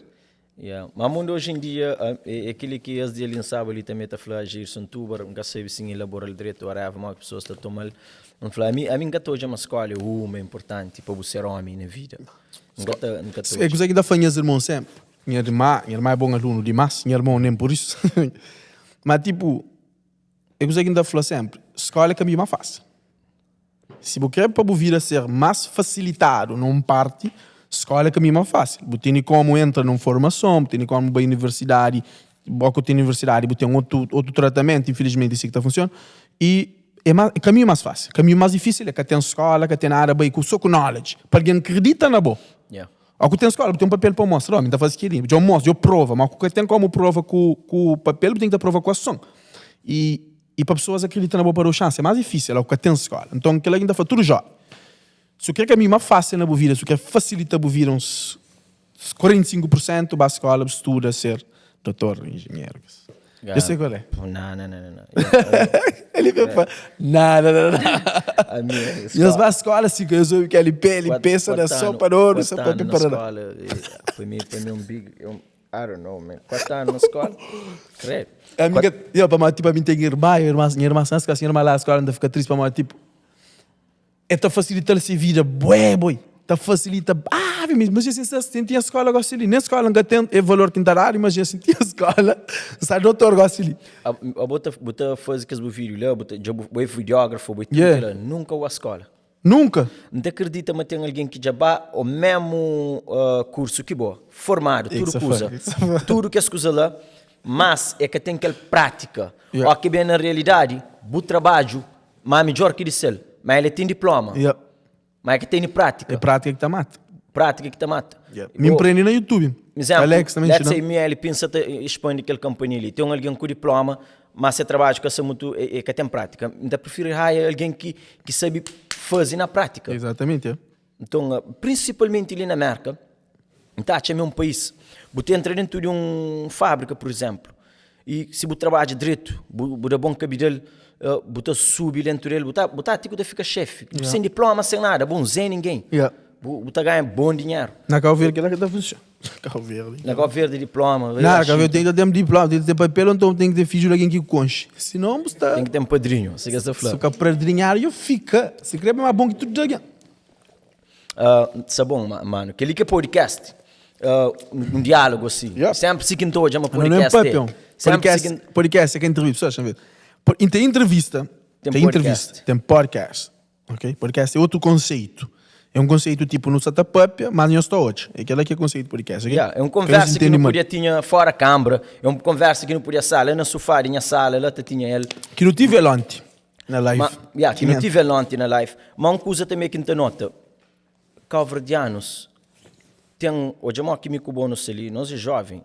Yeah. Ma mundu oji em dia é kili ki es dia li N saba li tanbe ta fla Gerson Tubar, N ka sabe si N elabora-l dretu whatever, modi ki pesoas ta toma-l. N fla ami, ami N ka ta odja ma skola é uma inportanti pa bu ser omi na vida. N ka ta, N ka ta É odja. kuza ki N ta fla nhas irmon senpri. Nha irma, nha irma é bon alunu dimas, nha irmon nen pur isu. Ma tipu, é kuza ki N ta fla senpri, skola é kaminhu más fásil. Si bu kre pa bu vida ser más fasilitadu na un parti, skóla é kaminhu más fásil. Bu tene kómu entra na un formason, bu tene kómu bai universidadi, bo ku ten universidadi bu ten otu otu tratamentu, infilismenti é si ki ta funsiona. I é más é kaminhu más fásil. Kaminhu más difísil é ka ten skóla, ka ten nada, bai ku so ku knowledge, pa algen kridita na bo. Ó ku ten skóla bu ten un papel pa mostra, ó mi ta faze kel-li, dja bu mostra, dja bu prova, má ku ka ten kómu prova ku ku papel bu ten ki ta prova ku ason. I. I pa pesoas akredita na bo pa da-u xansi é más difísil, óki ka ten skóla. Nton, kel-la ki N ta fla tudu jóven, si bu krê kaminhu más fásil na bu vida, si bu krê fasilita bu vida uns 45 pur sentu, ba skóla bu studa ser dotor, injinheru. Dja sei kual é. Não, não, não, não. Ele vem fa, não, não, não, não. Nhos ba skóla si ka nhos obi kel LP, LP sa da sopa de oru, sopa de na skóla, pa mi, pa mi un big, I don't know man, 4 anu na skóla, credo. Ami ka, yo, pamodi tipo ami ten irma, irma, nha irma sta na skóla, si nha irma la skóla N ta fika triste pamodi tipo, E ta fasilita-l se vida bué boi, ta fasilita ave mesmo. Imajina si N tinha skola gosi li, nen skola N ka ten e valor ki N ta dadu, imajina si N tinha skola, N sta dotor gosi li. Abo bu ta faze kes bu video la, bu ta dja bu é videógrafo, bu é tudu kila, nunka bu ba skola? Nunka. N ta kridita ma ten algen ki dja ba o memu kursu ki bo, formadu, tudu kuza, tudu kes kuza la, mas e ka ten kel prátika. O ki ben na realidadi, bu trabadju Ma midjor ki di sel. Ma el é ten diploma. Yeah. Ma é ki teni prátika. É prátika ki ta mata. Prátika ki ta mata. Yeah. Mi mprendi na YouTube. Exemplo, Alex também let's say mi el pensa ta expandi kel companhia li. Tem um alguém ku diploma, mas se trabalho ka sa muito é, é ka tem prática. N ta prefiro hire alguém ki ki sabe faze na prática. Exatamente, yeah. Nton, prinsipalmenti li na Merka, N ta atxa ma é un país, bu ta entra dentu di un fábrika, pur izénplu, i si bu trabadja dretu, bu da bon kabidal, bu ta subi dentu del, bu ta bu ta ti ku ta fika xefi, sen diploma, sen nada, bu nze ningen, bu ta ganha bon dinheru. Na Kau Verdi kila ka ta funsiona. Kau Verdi. Na Kau Verdi diploma. Na Kau Verdi ten ki ten diploma, ten ki ten papel, ou nton ten ki ten fidju di algen ki konxe. Sinon bu sta. Ten ki ten padrinhu, si ke sta fla. Si ka padrinhadu dja fika. Si kre pa más bon ki tudu algen. Sa bon, mano. Kel-li ki é podcast. Um diálogo assim. Yeah. Sempre si ki N ta odja ma Não, não é podcast é. papel. Sempre Podcast, si ki N- podcast é ka entrevista. Pessoas, deixa eu ver. Tem entrevista, Tem tem podcast. entrevista, tem podcast. Ok? Podcast é outro conceito. É um conceito tipo, não está papia, mas não está hoje. É aquele que é conceito de podcast. ok? Yeah, é um Pra eles conversa que entendem não mal. podia tinha fora câmara, é um conversa que não podia sala, na sofá de minha sala, lá te tinha ele. Que não tive ele ontem na live. Ma, yeah, que não Tinha. tive ele ontem na live. Mas uma coisa também que não nota, cabo-verdianos tem, hoje é que me cubou no ali, nós é jovem,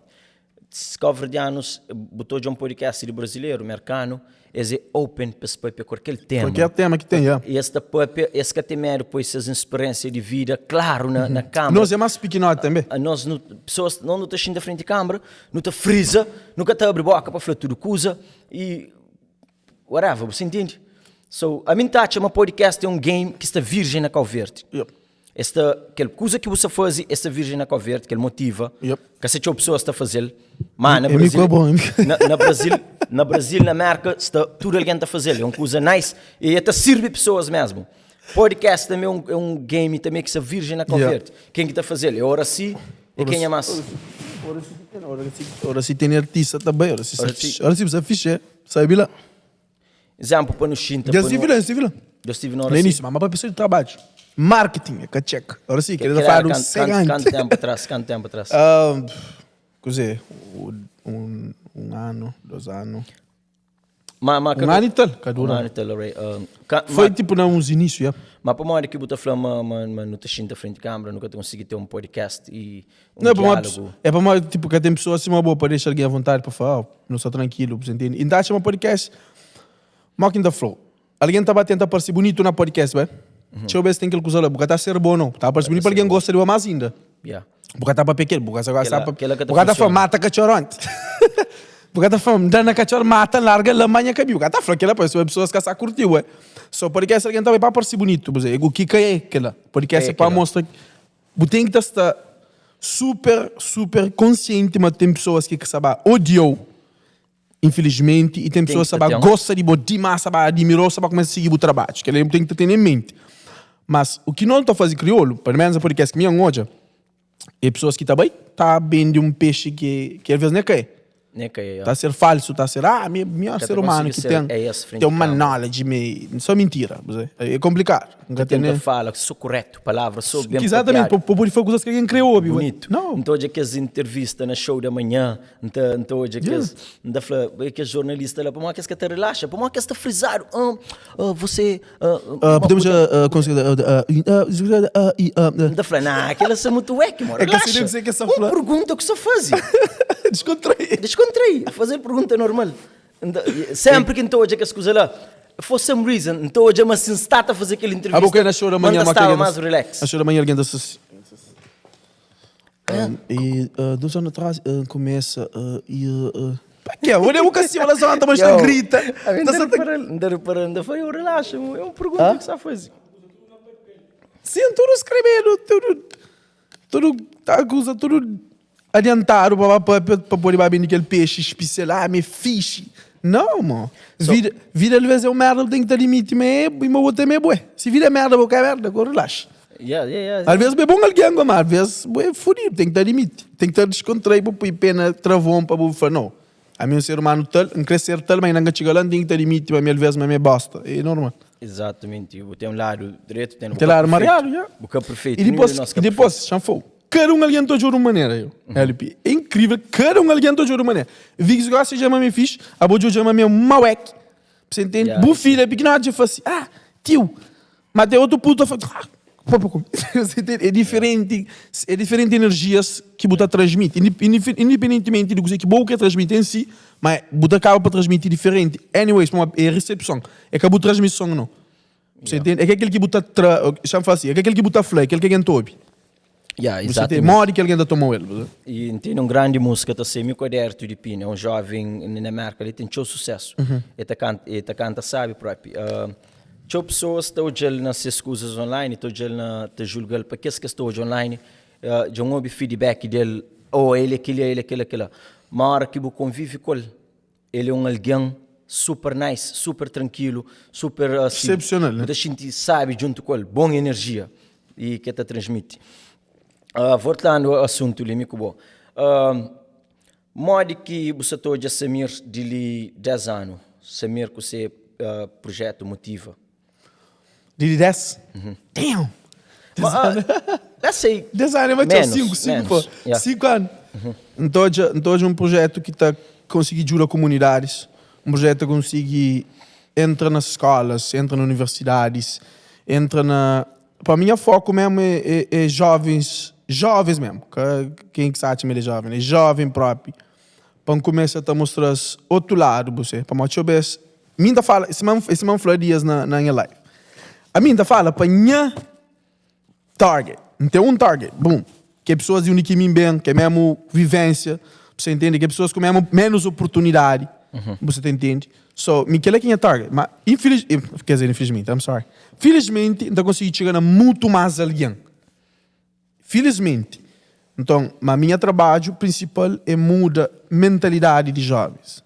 cabo-verdianos botou de um podcast de brasileiro, americano, esse é open para se papia qualquer tema. Qualquer tema que tem, yeah. E esse papia, esse que tem medo, pois essas experiências de vida, claro, na câmara. Nós é mais pequenote também. A nós, no, pessoas não está da frente de câmara, não está frisa, nunca está abre boca para falar tudo coisa e whatever, você entende? So, a mim tá atxa ma podcast é um game que sta virgem na Cabo Verde. Yep. Esta, kel kuza ki bu sta faze, es sta virgem na Cabo Verde, kel motiva, Yep. ka se txeu pessoas sta fazel, ma na É mi Brasil, ku é bom, é mi. na Brasil, na Brasil, na Merka, sta tudo algen ta fazel, é um kuza nice e é ta sirbi pessoas mesmo. Podcast também é um game também ki sta virgem na Cabo Yeah. Verde. Ken ki ta fazel? É Oracy e kenha mas? Oracy tem artista também, Oracy, Oracy. Oracy você fixe, sabe lá. Exemplo pa nu xinta Já pa estive nu lá, estive lá. Já estive na No Oracy. início, mas para pessoa de trabalho. Marketing, é que check. Oracy, Que queria era falar um quanto cegante. tempo atrás? Quanto tempo atrás? Ah, quer dizer, um ano, 2 anos. Ma Um ano e tal, que Um dura. ano e tal, right. Foi tipo na uns inícios, yeah. Ma pamodi ki bu ta fla ma nu ta xinta frente câmara, nunca ta consegui ter um podcast e um Não, é para uma, diálogo. é para uma, tipo, que tem pessoas assim uma boa para deixar alguém à vontade para falar, oh, não está tranquilo, você entende? Então chama podcast Mocking the Flow. Alguém estava a tentar parecer bonito na podcast, vai? Deixa eu ver se tem aquele coisa lá, porque está a ser bom ou não. Está a parecer bonito para alguém gosta de mais ainda. Porque está para pequeno, porque está para Aquela que tá porque está funciona. mata cachorro. Porque está falando, dá na cachorro, mata, larga, lamanha caminho. Porque está falando que ela parece pessoas que se curtiu, é. Só podcast alguém também para parecer bonito, você. O que que é aquela? Podcast É é para aquela. mostrar. Você tem que estar super, super consciente, mas tem pessoas que sabem odiou, infelizmente, e tem pessoas que que sabem ter um- gosta de bom demais, sabe admirou, sabe começa a seguir o trabalho, que ele tem que ter em mente. Mas o que não está fazendo crioulo, pelo menos a podcast que minha hoje, é pessoas que também tá vendo um peixe que às vezes nem cai. Nem que é, Tá a ser falso, tá a ser, ah, melhor Que ser até humano consigo que ser tem, é esse frente tem uma de câmara. knowledge, só mentira, você. É complicado. Nunca tem Tenta nem... fala, sou correto, palavra, sou bem Exatamente, apropriado. para poder fazer coisas que alguém criou, óbvio. Bonito. Não. Então hoje aquelas entrevistas na show da manhã, então hoje aqueles, então fala, aqueles jornalistas lá, para que te relaxa, para que está frisado, você, Ah, podemos conseguir. Então fala, não, aquela é muito wack, mano, É que relaxa. assim deve ser que essa Uma fala- pergunta que você faz. Descontrair. Descontrair, fazer pergunta normal. Sempri ki N ta odja kes kuza la, for some reason, N ta odja ma si N sta ta faze kel Ah, bo entrevista, ka na show da ma N manhã, ta ma staba algen ta más relax. Na show da manhã algen ta sta si. E 2 anu atrás N kumesa e pa ke? Bo bu ka siba la zona mas ta grita. N ta repara-l, N ta repara-l, N ta fla, yo relaxa, é un pergunta ki sa faze. Sim, tudu skrebedu, tudu, tudu ta kuza, tudu adiantadu pa ba papia, pa pode ba bende kel pexi spesial, ah, mi é fixi. Não, mo. Vida, vida às vezes é um merda, bu tem que ta admiti ma é, ma bo também é bué. Se vida é merda, bo ka é merda, go relaxa. Yeah, yeah, yeah. Às vezes bo é bom alguém, go, mas às vezes bo é fudido, tem que ta admiti. Tem que ta descontrai, bo pui pé na travon pa bo fla, não, ami é um ser humano tal, N kre ser tal, mas ainda N ka txiga lá, N tem que ta admiti ma mi às vezes ma mi é bosta. É normal. Exatamente, bu tem um lado direito, tem, Tem lado mariado, yeah. Bu ka perfeito, E depois, e depois, chanfou. Cada um alguém te de uma maneira, eu. LP. É incrível, cada um alguém te de uma maneira. Viggs gosta de chamar me fixe, a boa de chama me mauec. Você entende? Yeah. Bu filho é pequeno, de fala assim, ah, tio. Mas tem outro puto fala, ah, pô, pô, Você entende? É diferente, é diferente energias que você transmite, independentemente do que você quer transmitir em si, mas você acaba para transmitir diferente. Anyways, uma, é recepção, é que a transmissão não. Você entende? É que aquele que você tra, chama assim, é que aquele que você fala, é aquele que alguém ouve. Yeah, Você tem exatamente. modo que alguém tomou ele. Você? E tem um grande música, tá sendo meu caderno de Pina, é um jovem na América, ele tem teu sucesso. Ele tá canta, ele tá canta sabe próprio. Teu pessoas estão olhando nas suas coisas online, estão olhando na te julgando para que que estão online, já não houve feedback dele, ou oh, ele aquele, ele aquele, aquele. Mas a hora que você convive com ele, ele é um alguém super nice, super tranquilo, super assim, Excepcional, né? Você sente sabe junto com ele, boa energia e que te transmite. Voltando ao assunto ali, muito bom. Modo que você está hoje a Samir de li 10 anos, Samir com seu projeto Motiva. De 10? Damn! Mas, let's say 10 anos, mas tinha menos, 5, 5, menos. pô. Yeah. 5 anos. Então, hoje, então, hoje é um projeto que está conseguindo ajudar comunidades, um projeto que consegue entra nas escolas, entra nas universidades, entra na... Para mim, o foco mesmo é, é, é jovens, jovens mesmo, que, quem que sabe é jovem, é jovem próprio. Para começar a mostrar outro lado, você, para mostrar bem. Minha fala, esse man, esse man falou dias na, na minha live. A minha fala para minha target. Não tem um target, boom. Que é pessoas de onde mim bem, que é mesmo vivência, você entende? Que é pessoas com mesmo menos oportunidade, você te entende? So, me que é quem é target, mas infeliz, quer dizer, infelizmente, I'm sorry. Felizmente, então consegui chegar a muito mais alguém. Felizmente. Então, mas minha trabalho principal é mudar mentalidade de jovens.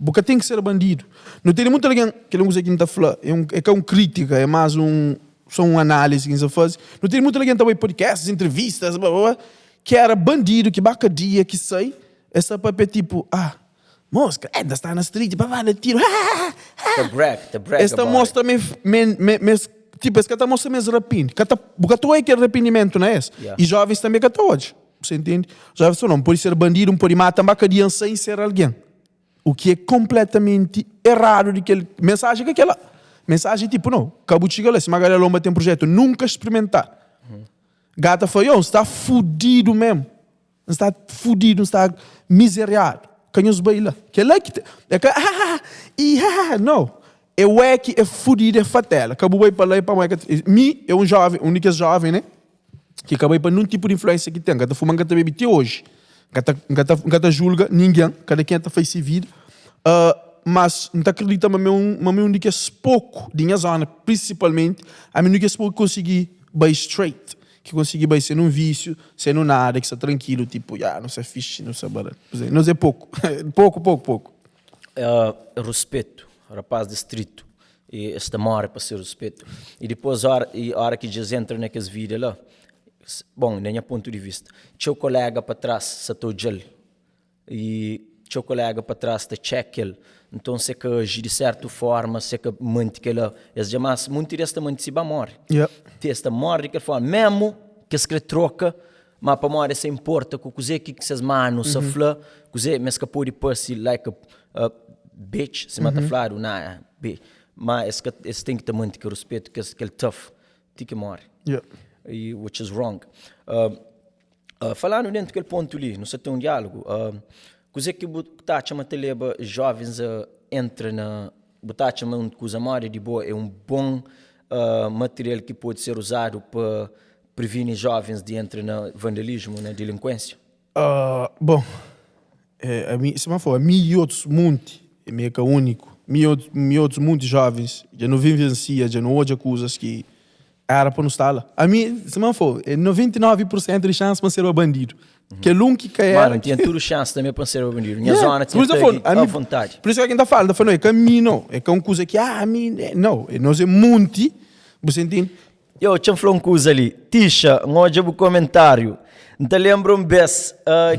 Porque tem que ser bandido. Não tem muito alguém que não consegue tá falando, é um é que é um crítica, é mais um só uma análise que se faz. Não tem muito alguém também podcasts, entrevistas, blá, blá, blá, que era bandido, que bacadia, que sai, essa papel tipo, ah, mosca, é, está na street, blá, blá, tiro. The brag, the brag Esta about mostra me, me, me, me tipo, esse cara mostra mesmo rapino. Porque tu é que arrependimento, não é esse? Yeah. E jovens também que até hoje. Você entende? Jovens não pode ser bandido, não pode matar uma criança sem ser alguém. O que é completamente errado de aquele mensagem que aquela mensagem tipo não, acabou de chegar lá, se uma galera lomba tem projeto, nunca experimentar. Gata foi, oh, está fudido mesmo. Está fudido, está miseriado. Canhos baila. Que é lá que te, é que ah, e ah, não. É o é que é fudido, é fatela. Acabou aí para lá e para lá. Mi é um jovem, um único jovem, né? Que acabei para nenhum tipo de influência que tem. Gata fuma, gata bebe até hoje. Gata, gata, gata julga ninguém. Cada quem tá faz vida. Mas não acredita, mas um, mas um que é pouco de minha zona, principalmente, a mim que é pouco consegui buy straight. Que consegui buy sem um vício, sem um nada, que está tranquilo, tipo, ah, não sei fixe, não sei barato. Não sei pouco. pouco, pouco, pouco. Respeito, rapaz distrito. E esta mora para ser respeito. E depois, a hora, e a hora que eles entram naqueles vídeos lá, bom, nem a ponto de vista, tinha o colega para trás, se estou gel. E tinha o colega para trás, te check ele. Então, se que agir de certa forma, se que mente que ela, eles jamais, muito desta mente se vai morre. Yeah. Testa morre de aquela forma, mesmo que se troca, mas para morrer se importa com o que que ses manos se fla, cozer, mas que pode parecer like a bitch, se mata flado, na, bitch. Mas esse, esse tem que ter muito que respeito, que esse que ele tough, tem que morre. Yeah. E, which is wrong. Falando dentro daquele ponto ali, não sei tem um diálogo, coisa que tá chama te leva jovens a entra na bu ta atxa ma un kuza modi di bo é un bon material ki pode ser uzadu pa privini jovens di entra na vandalismu, na dilinkuensia? Bon, ami, sima fla, ami i otus munti, mi é ka úniku, mi i otus munti jovens dja nu vivensia, dja nu odja kuzas ki Era pa nu sta la. Ami, sima N fla, é 99 por sentu di xansi pa N serba bandidu. Kel un ki ka era. Mano, N tinha tudu xansi tanbe pa N serba bandidu. Nha zona tinha tagi a vontadi. Por isu ki N ta fala, N ta fla, no, é ka mi no. É ka un kuza ki, ah, ami, no. Nos é munti, bu sa intende? Yo, txa-m fla un kuza li. Tixa, N odja bu komentáriu. N ta lenbra un bês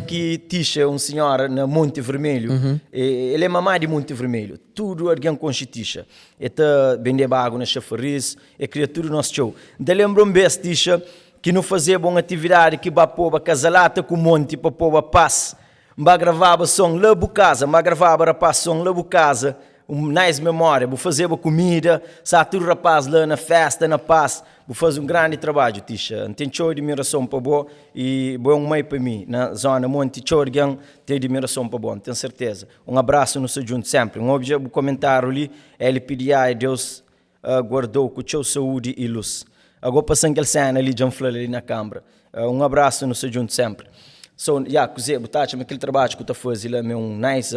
ki Tixa, un sinhora na Monti Vermelhu, el é mamá di Monti Vermelhu. Tudu algen konxe Tixa. El ta bendeba agu na xafaris. E kria tudu nos txeu. N ta lenbra un bês, Tixa, ki nu fazeba un atividadi ki ba poba kazalata ku monti pa poba pas. N ba gravaba son la bu kaza, N ba gravaba rapaz son la bu kaza. Un nice memória. Bu fazeba kumida, sa tudu rapaz la na festa, na pas. Bu faze un grandi trabadju, Tixa. N ten txeu admirason pa bo i bo é un mai pa mi. Na zona monti txeu algen ten admirason pa bo, N ten serteza. Un abrasu, nu sta djuntu senpri. N obi dja bu komentáriu li, LPDA, Deus Guardou ku txeu saúdi i lus. Ago pasan kel sena li djan flal li na kambra. Un abrasu nu sta djuntu senpri. So ya kuze bu ta atxa ma kel trabadju ku ta fazi la ma é un nice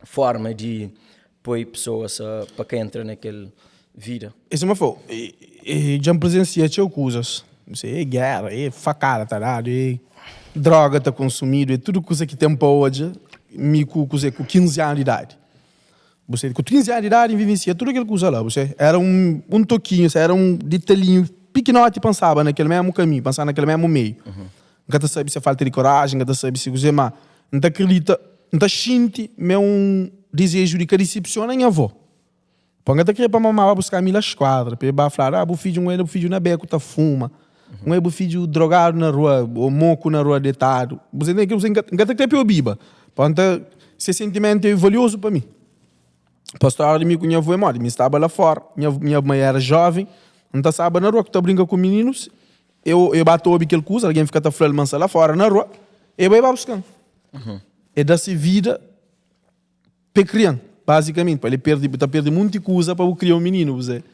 forma di poi pesoas pa ka entra na kel vida? É sima fla, djan prezensia txeu kuzas, é gera, é fakada ta dadu, é droga ta konsumidu, é tudu kuza ki ten pa odja, mi ku kuze ku 15 anu di idadi. Bu sabe, ku 15 anu di idadi N vivensia tudu kel kuza la, bu sabe. Era un un tokinhu, era un ditalinhu pikinoti pa N staba na kel mésmu kaminhu, pa N staba na kel mésmu meiu. N ka ta sabe si é falta di koraji, N ka ta sabe si kuzê, má N ta kridita, N ta xinti ma é un dizeju di ka disepsiona nha avó. Pa N ka ta krê pa mamá ba buska mi la skuadra, pa el ba fladu, ah, bu fidju, N oia bu fidju na béku ta fuma, N oia bu fidju drogadu na rua, ô moku na rua detadu. Bu ta ntende? N ka ta krê pa el obiba. Pa N ta Se sentimentu é valiozu pa mi. Pa stória di mi ku nha avô é modi? Mi staba la fóra, nha nha mai éra jóven, N ta staba na rua ku ta brinka ku mininus, eu eu ba ta obi kel kuza, algen fika ta fla-l ma N sta la fóra na rua, e bai ba buska-m. E da se vida pa e kria-m, bazikamenti, pa el perde, bu ta perde monti kuza pa bu kria un mininu, bu sabe.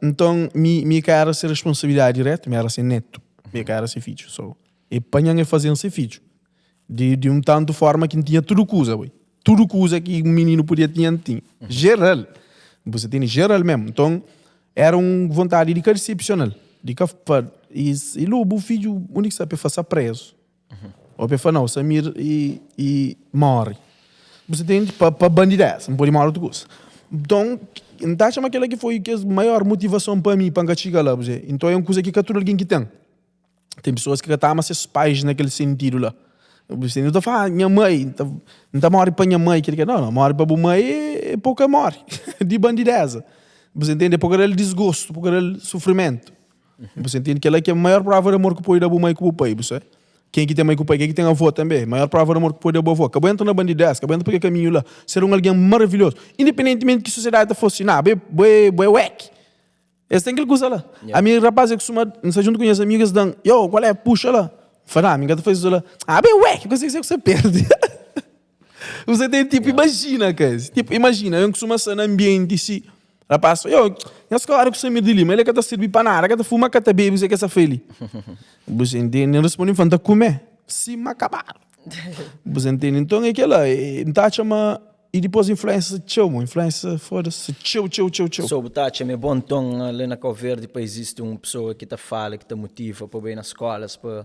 Nton, mi mi ka éra se responsabilidadi diretu, mi éra se netu, mi ka éra se fidju. So, e panha-m e faze-m se fidju. Di, di un tantu forma ki N tinha tudu kuza, oi. Tudu kuza ki un mininu podia tinha, N tinha. Jeral. Bu sa tene jeral mesmu. Nton, era un vontadi di ka disepsiona-l, di ka fa, i, i lu, bu fidju, undi ki sta? Pa e fa, sta prezu. Ou pa e fa, nau, Samir i, i móre. Bu sa tende? Pa, pa bandidesa, N pode móre otu kuza. Nton, N ta atxa ma kel-la ki foi kes maior motivason pa mi, pa N ka txiga la, bu sa. Nton, é un kuza ki ka tudu algen ki ten. Tem pessoas ki ka ta ama ses pais na kel sentidu la. Nu ta fala, ah, nha mãe, N ta morre pa nha mãe. Kel Não, não, morre pa bu mãe é pouca morre di bandideza. Você entende? É pouca del desgosto, pouca del sofrimento. Você entende? Kel-la que é a maior prova de amor que pode dar bu mãe ku bu pai, você? Quem que tem mãe com pai, quem que tem avô também. Maior prova de amor que pode dar bu avô. Ka bu entra na bandidez, ka bu entra pa kel caminho lá. Ser um alguém maravilhoso. Independentemente que sociedade ta fala assim, nah, bo é, bo é wack. Es ten kel kuza la. Ami rapaz é kustuma, N sta djuntu ku nhas amigu, es dan, yo, kual é? Puxa la. N fla, nah, mi ka ta faze isso la. Ah, ben ué, ki kuza ki você perde? Você tem tipo, imagina, guys. Tipo, imagina, eu kustuma sta na ambienti si, rapaz fla, yo, nhas ka ora ku Samir di li, ma el ka ta sirbi pa nada, ka ta fuma, ka ta bebe, kuzê ki es ta fla li? Você entende? N responde, N fla, N ta kume, sima kabalu. Você entende? Nton é kel-la, N ta atxa ma E dipôs influência txeu mo, influência foda-se txeu txeu txeu txeu. So bu ta atxa ma é bon nton la na Kau Verdi pa izisti un pesoa ki ta fala, ki ta motiva pa bai na skolas pa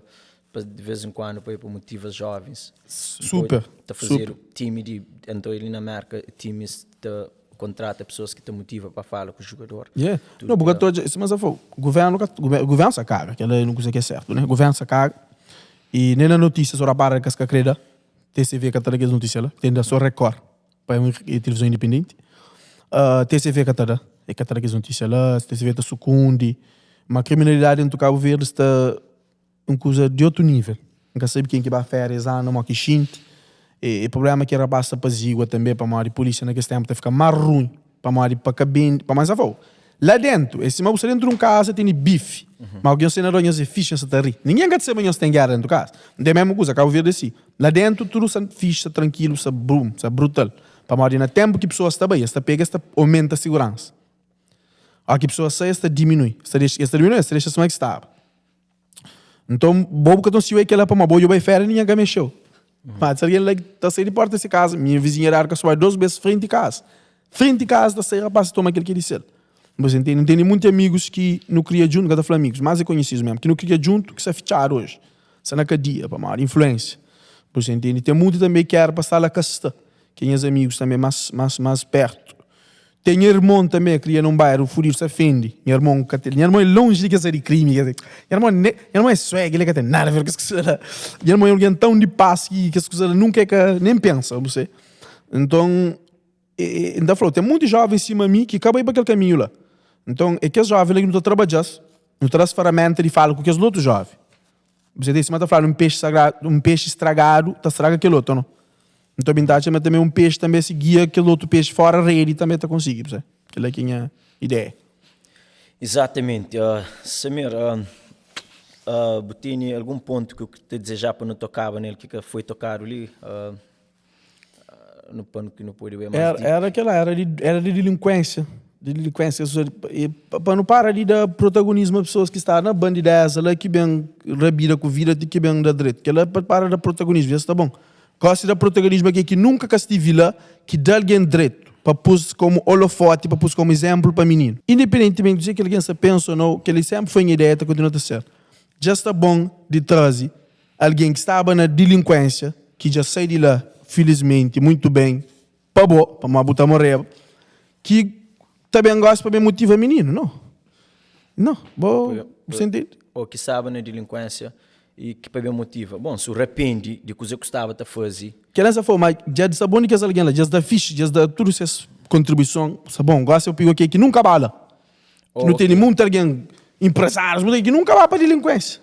pa di vez en kuandu pa pa motiva jovens? Super, Ta fazedu timi di anto li na Merka timis ta kontrata pesoas ki ta motiva pa fala ku jugador. Yeah, no bu ka ta odja, sima sa fla, guvernu ka guvernu sa kaga, kel-la é un kuza ki é sertu né, guvernu sa kaga e nen na notísias ora para kes ka kre da. TCV ka ta da kes notísia la, ten da só Record, pa é un tilivizon indipendenti. TCV ka ta da, e ka ta da kes notísia la, TCV ta sukundi, ma kriminalidadi dentu Kabu Verdi sta un kuza di otu nível. N ka sabe ken ki ba férias anda mo ki xinti, e problema ki rapaz ta pazigua tanbe pamodi pulísia na kes tenpu ta fika más runhu. Pamodi pa ka bende, pamodi sa fau. La dentu, é sima bu sta dentu di un kaza tene bifi, ma algen sta na da nhos é fixi, nhos sta ta ri. Ningen ka ta seba nhos ten gera dentu kaza. Nta é mesmu kuza, Kabu Verdi é si. La dentu tudu sta fixi, sta trankilu, sta brum, sta brutal. Pamodi na ténpu ki pesoas ta bai, es ta pega, es ta omenta siguransa. Óki ki pesoas sai, es ta diminui. Es ta dexa, es ta diminui, es ta dexa sima ki staba. Nton, bo bu ka ta nsiu é kela pamodi bo dja bai féria ningen ka mexeu. Ma si algen la ki ta sai di porta si kaza, minha vizinha dadu ka subai dos bes frenti kaza. Frenti kaza ta sai rapaz ta toma kel ki é di sel. Bu sa ntende? N tene munti amigus ki nu kria djuntu, n ka ta fla amigus, mas é konhesidu mesmu, ki nu kria djuntu ki sta fitxadu oji, sta na kadia pamodi influensia. Bu sa ntende? Ten munti tanbe ki era pa sta la ka sta, ki é nhas amigus tanbe mas mas mas pertu. Ten nha irmon tanbe kria na un bairu fudidu, sta fendi. Nha irmon ka ten, nha irmon é lonji di kes di krimi, kes nha irmon ne, nha irmon é swag, el ka ten nada a ver ku kes kuza la. Nha irmon é un algen tãu di pas ki kes kuza la nunka el ka nen pensa, bu se. Nton, N ta fla-u, ten monti jóven sima mi ki ka bai pa kel kaminhu la. Nton, é kes jóven la ki nu ta trabadja-s, nu ta da-s feraménta di fala ku kes otu jóven. Bu seta? Sima ta fladu, un pexi sagradu, un pexi stragadu ta straga kel otu, ô nau? Nton, mi ta atxa ma tanbê un pexi tanbê si gia kel otu pexi fóra redi tanbê ta konsigi. Bu seta? Kel-la ki é nha ideia. Izatamenti. Samir, bu tene algun pontu ki bu ta dizejaba pa nu tokaba nel ki ka foi tokadu li? No pano ki no pode bai mais Era, era aquela, era de, era de delinquência. De delinquência. E pa não para de dar protagonismo a pessoas que está na bandideza lá que bem rabida com vida que bem da direito. Que lá para dar protagonismo, isso tá bom. Gosto de dar protagonismo aqui que nunca que estive lá, que dá alguém direito, para pôs como holofote, para pôs como exemplo para menino. Independentemente de que alguém se pensa ou não, que ele sempre foi uma ideia, tá continua a ser. Já está bom de trazer Algen ki staba na dilinkuensia, ki dja sai di la, filismenti, muitu ben pa bo, pamodi bu ta moreba, ki ta ben gosi pa ben motiva mininu. No. No. Bo, bu sa intende? Ô ki staba na dilinkuensia i ki pa ben motiva. Bon, si u rapendi di kuzê ku staba ta faze. Kel-la sa fla, ma dja sta bon di kes algen la, dja es da fixi, dja es da tudu ses kontribuison, sta bon. Gosi eu piga ke ki nunka ba la. Ki nu tene monti algen, enpresárius, monti algen ki nunka ba pa dilinkuensia.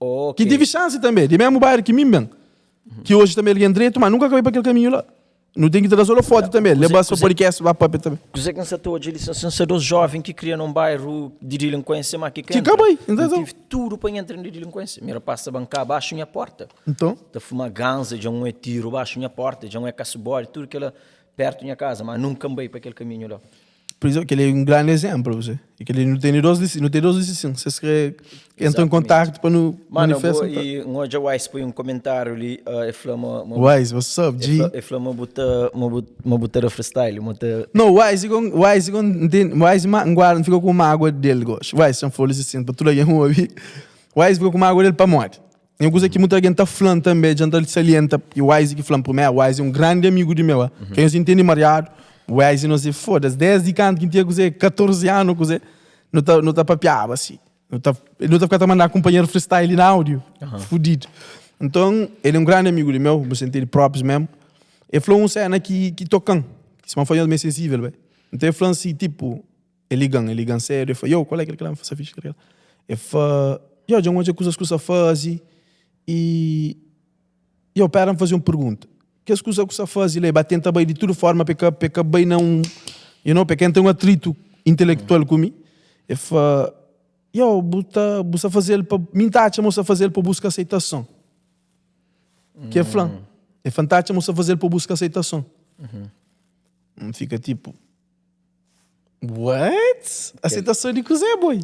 Ok. Ki tive xansi tanbe, di mesmu bairro ki mi ben, ki oji tanbe algen dretu, ma nunka ka bai pa kel kaminhu la. Nu ten ki ta da-s olofoti tanbe, leba-s pa podcast ba papia tanbe. Kuze ki N sa ta odja li, sen ser dos joven ki kria na un bairru di dilinkuensia, ma ki ka Ki ka entra. bai, N tive tudu pa N entra na dilinkuensia. Mi rapaz ta banka baxu nha porta, Nton? ta fuma ganza, dja un é tiru baxu nha porta, dja un é kasubori, tudu kila pertu nha kaza, ma nunka N bai pa kel kaminhu la. Por exemplo, kel é un grandi exemplo, você. E kel nu tene dos li, nu ten dos li sim. Se kre entra em contacto pa nu Mano, manifesta. bo, e N odja Wise poi un comentário li, uh, e fla ma, ma Wise, what's up, e G? fla, e fla ma bu ta, ma bu, ma bu ta da freestyle, ma ta No, Wise gon, Wise gon, n Wise ma, n guarda, n fika ku mágua del gosi. Wise, xa fla li sim, pa tudu algen obi. Wise fika ku mágua del pamodi? É un kuza ki mutu algen ta fla-m tanbê, dja N ta salienta, i Wise ki fla-m primeru, Wise é un grandi amigu di meu, ka nhos intende mariadu, Wise nos é foda-se, desdi kantu ki N tinha kuzê, 14 anu kuzê, nu ta nu ta papiaba si, nu ta nu ta fika ta manda kunpanheru freestyle na áudiu, fudidu. Nton, el é un grandi amigu di meu, bu sa intende, própris mesmu. El fla un séna ki ki toka-m, ki sima N fla nhos, mi é sensível, bai. Nton el fla-m si, tipu, El liga-m, el liga-m sédu, el fla, Yo, kual é kel ki la N sta fixi kel kel? El fla, Yo, dja N odja kuzas ku sa faze i Yo, pera N faze un pergunta. Kes kuza ku sa faze la, e ba tenta bai di tudu forma pa e ka, pa e ka bai na un, you know, pa e ka entra un atritu intelektual ku mi. El fla, Yo, bu ta, bu sta faze-l pa, mi N ta atxa ma bu sta faze-l pa buska aseitason. Ki el fla-m. El fla, N ta atxa ma bu sta faze-l pa buska aseitason. N fika tipo. What? Aceitason di kuzê, boi?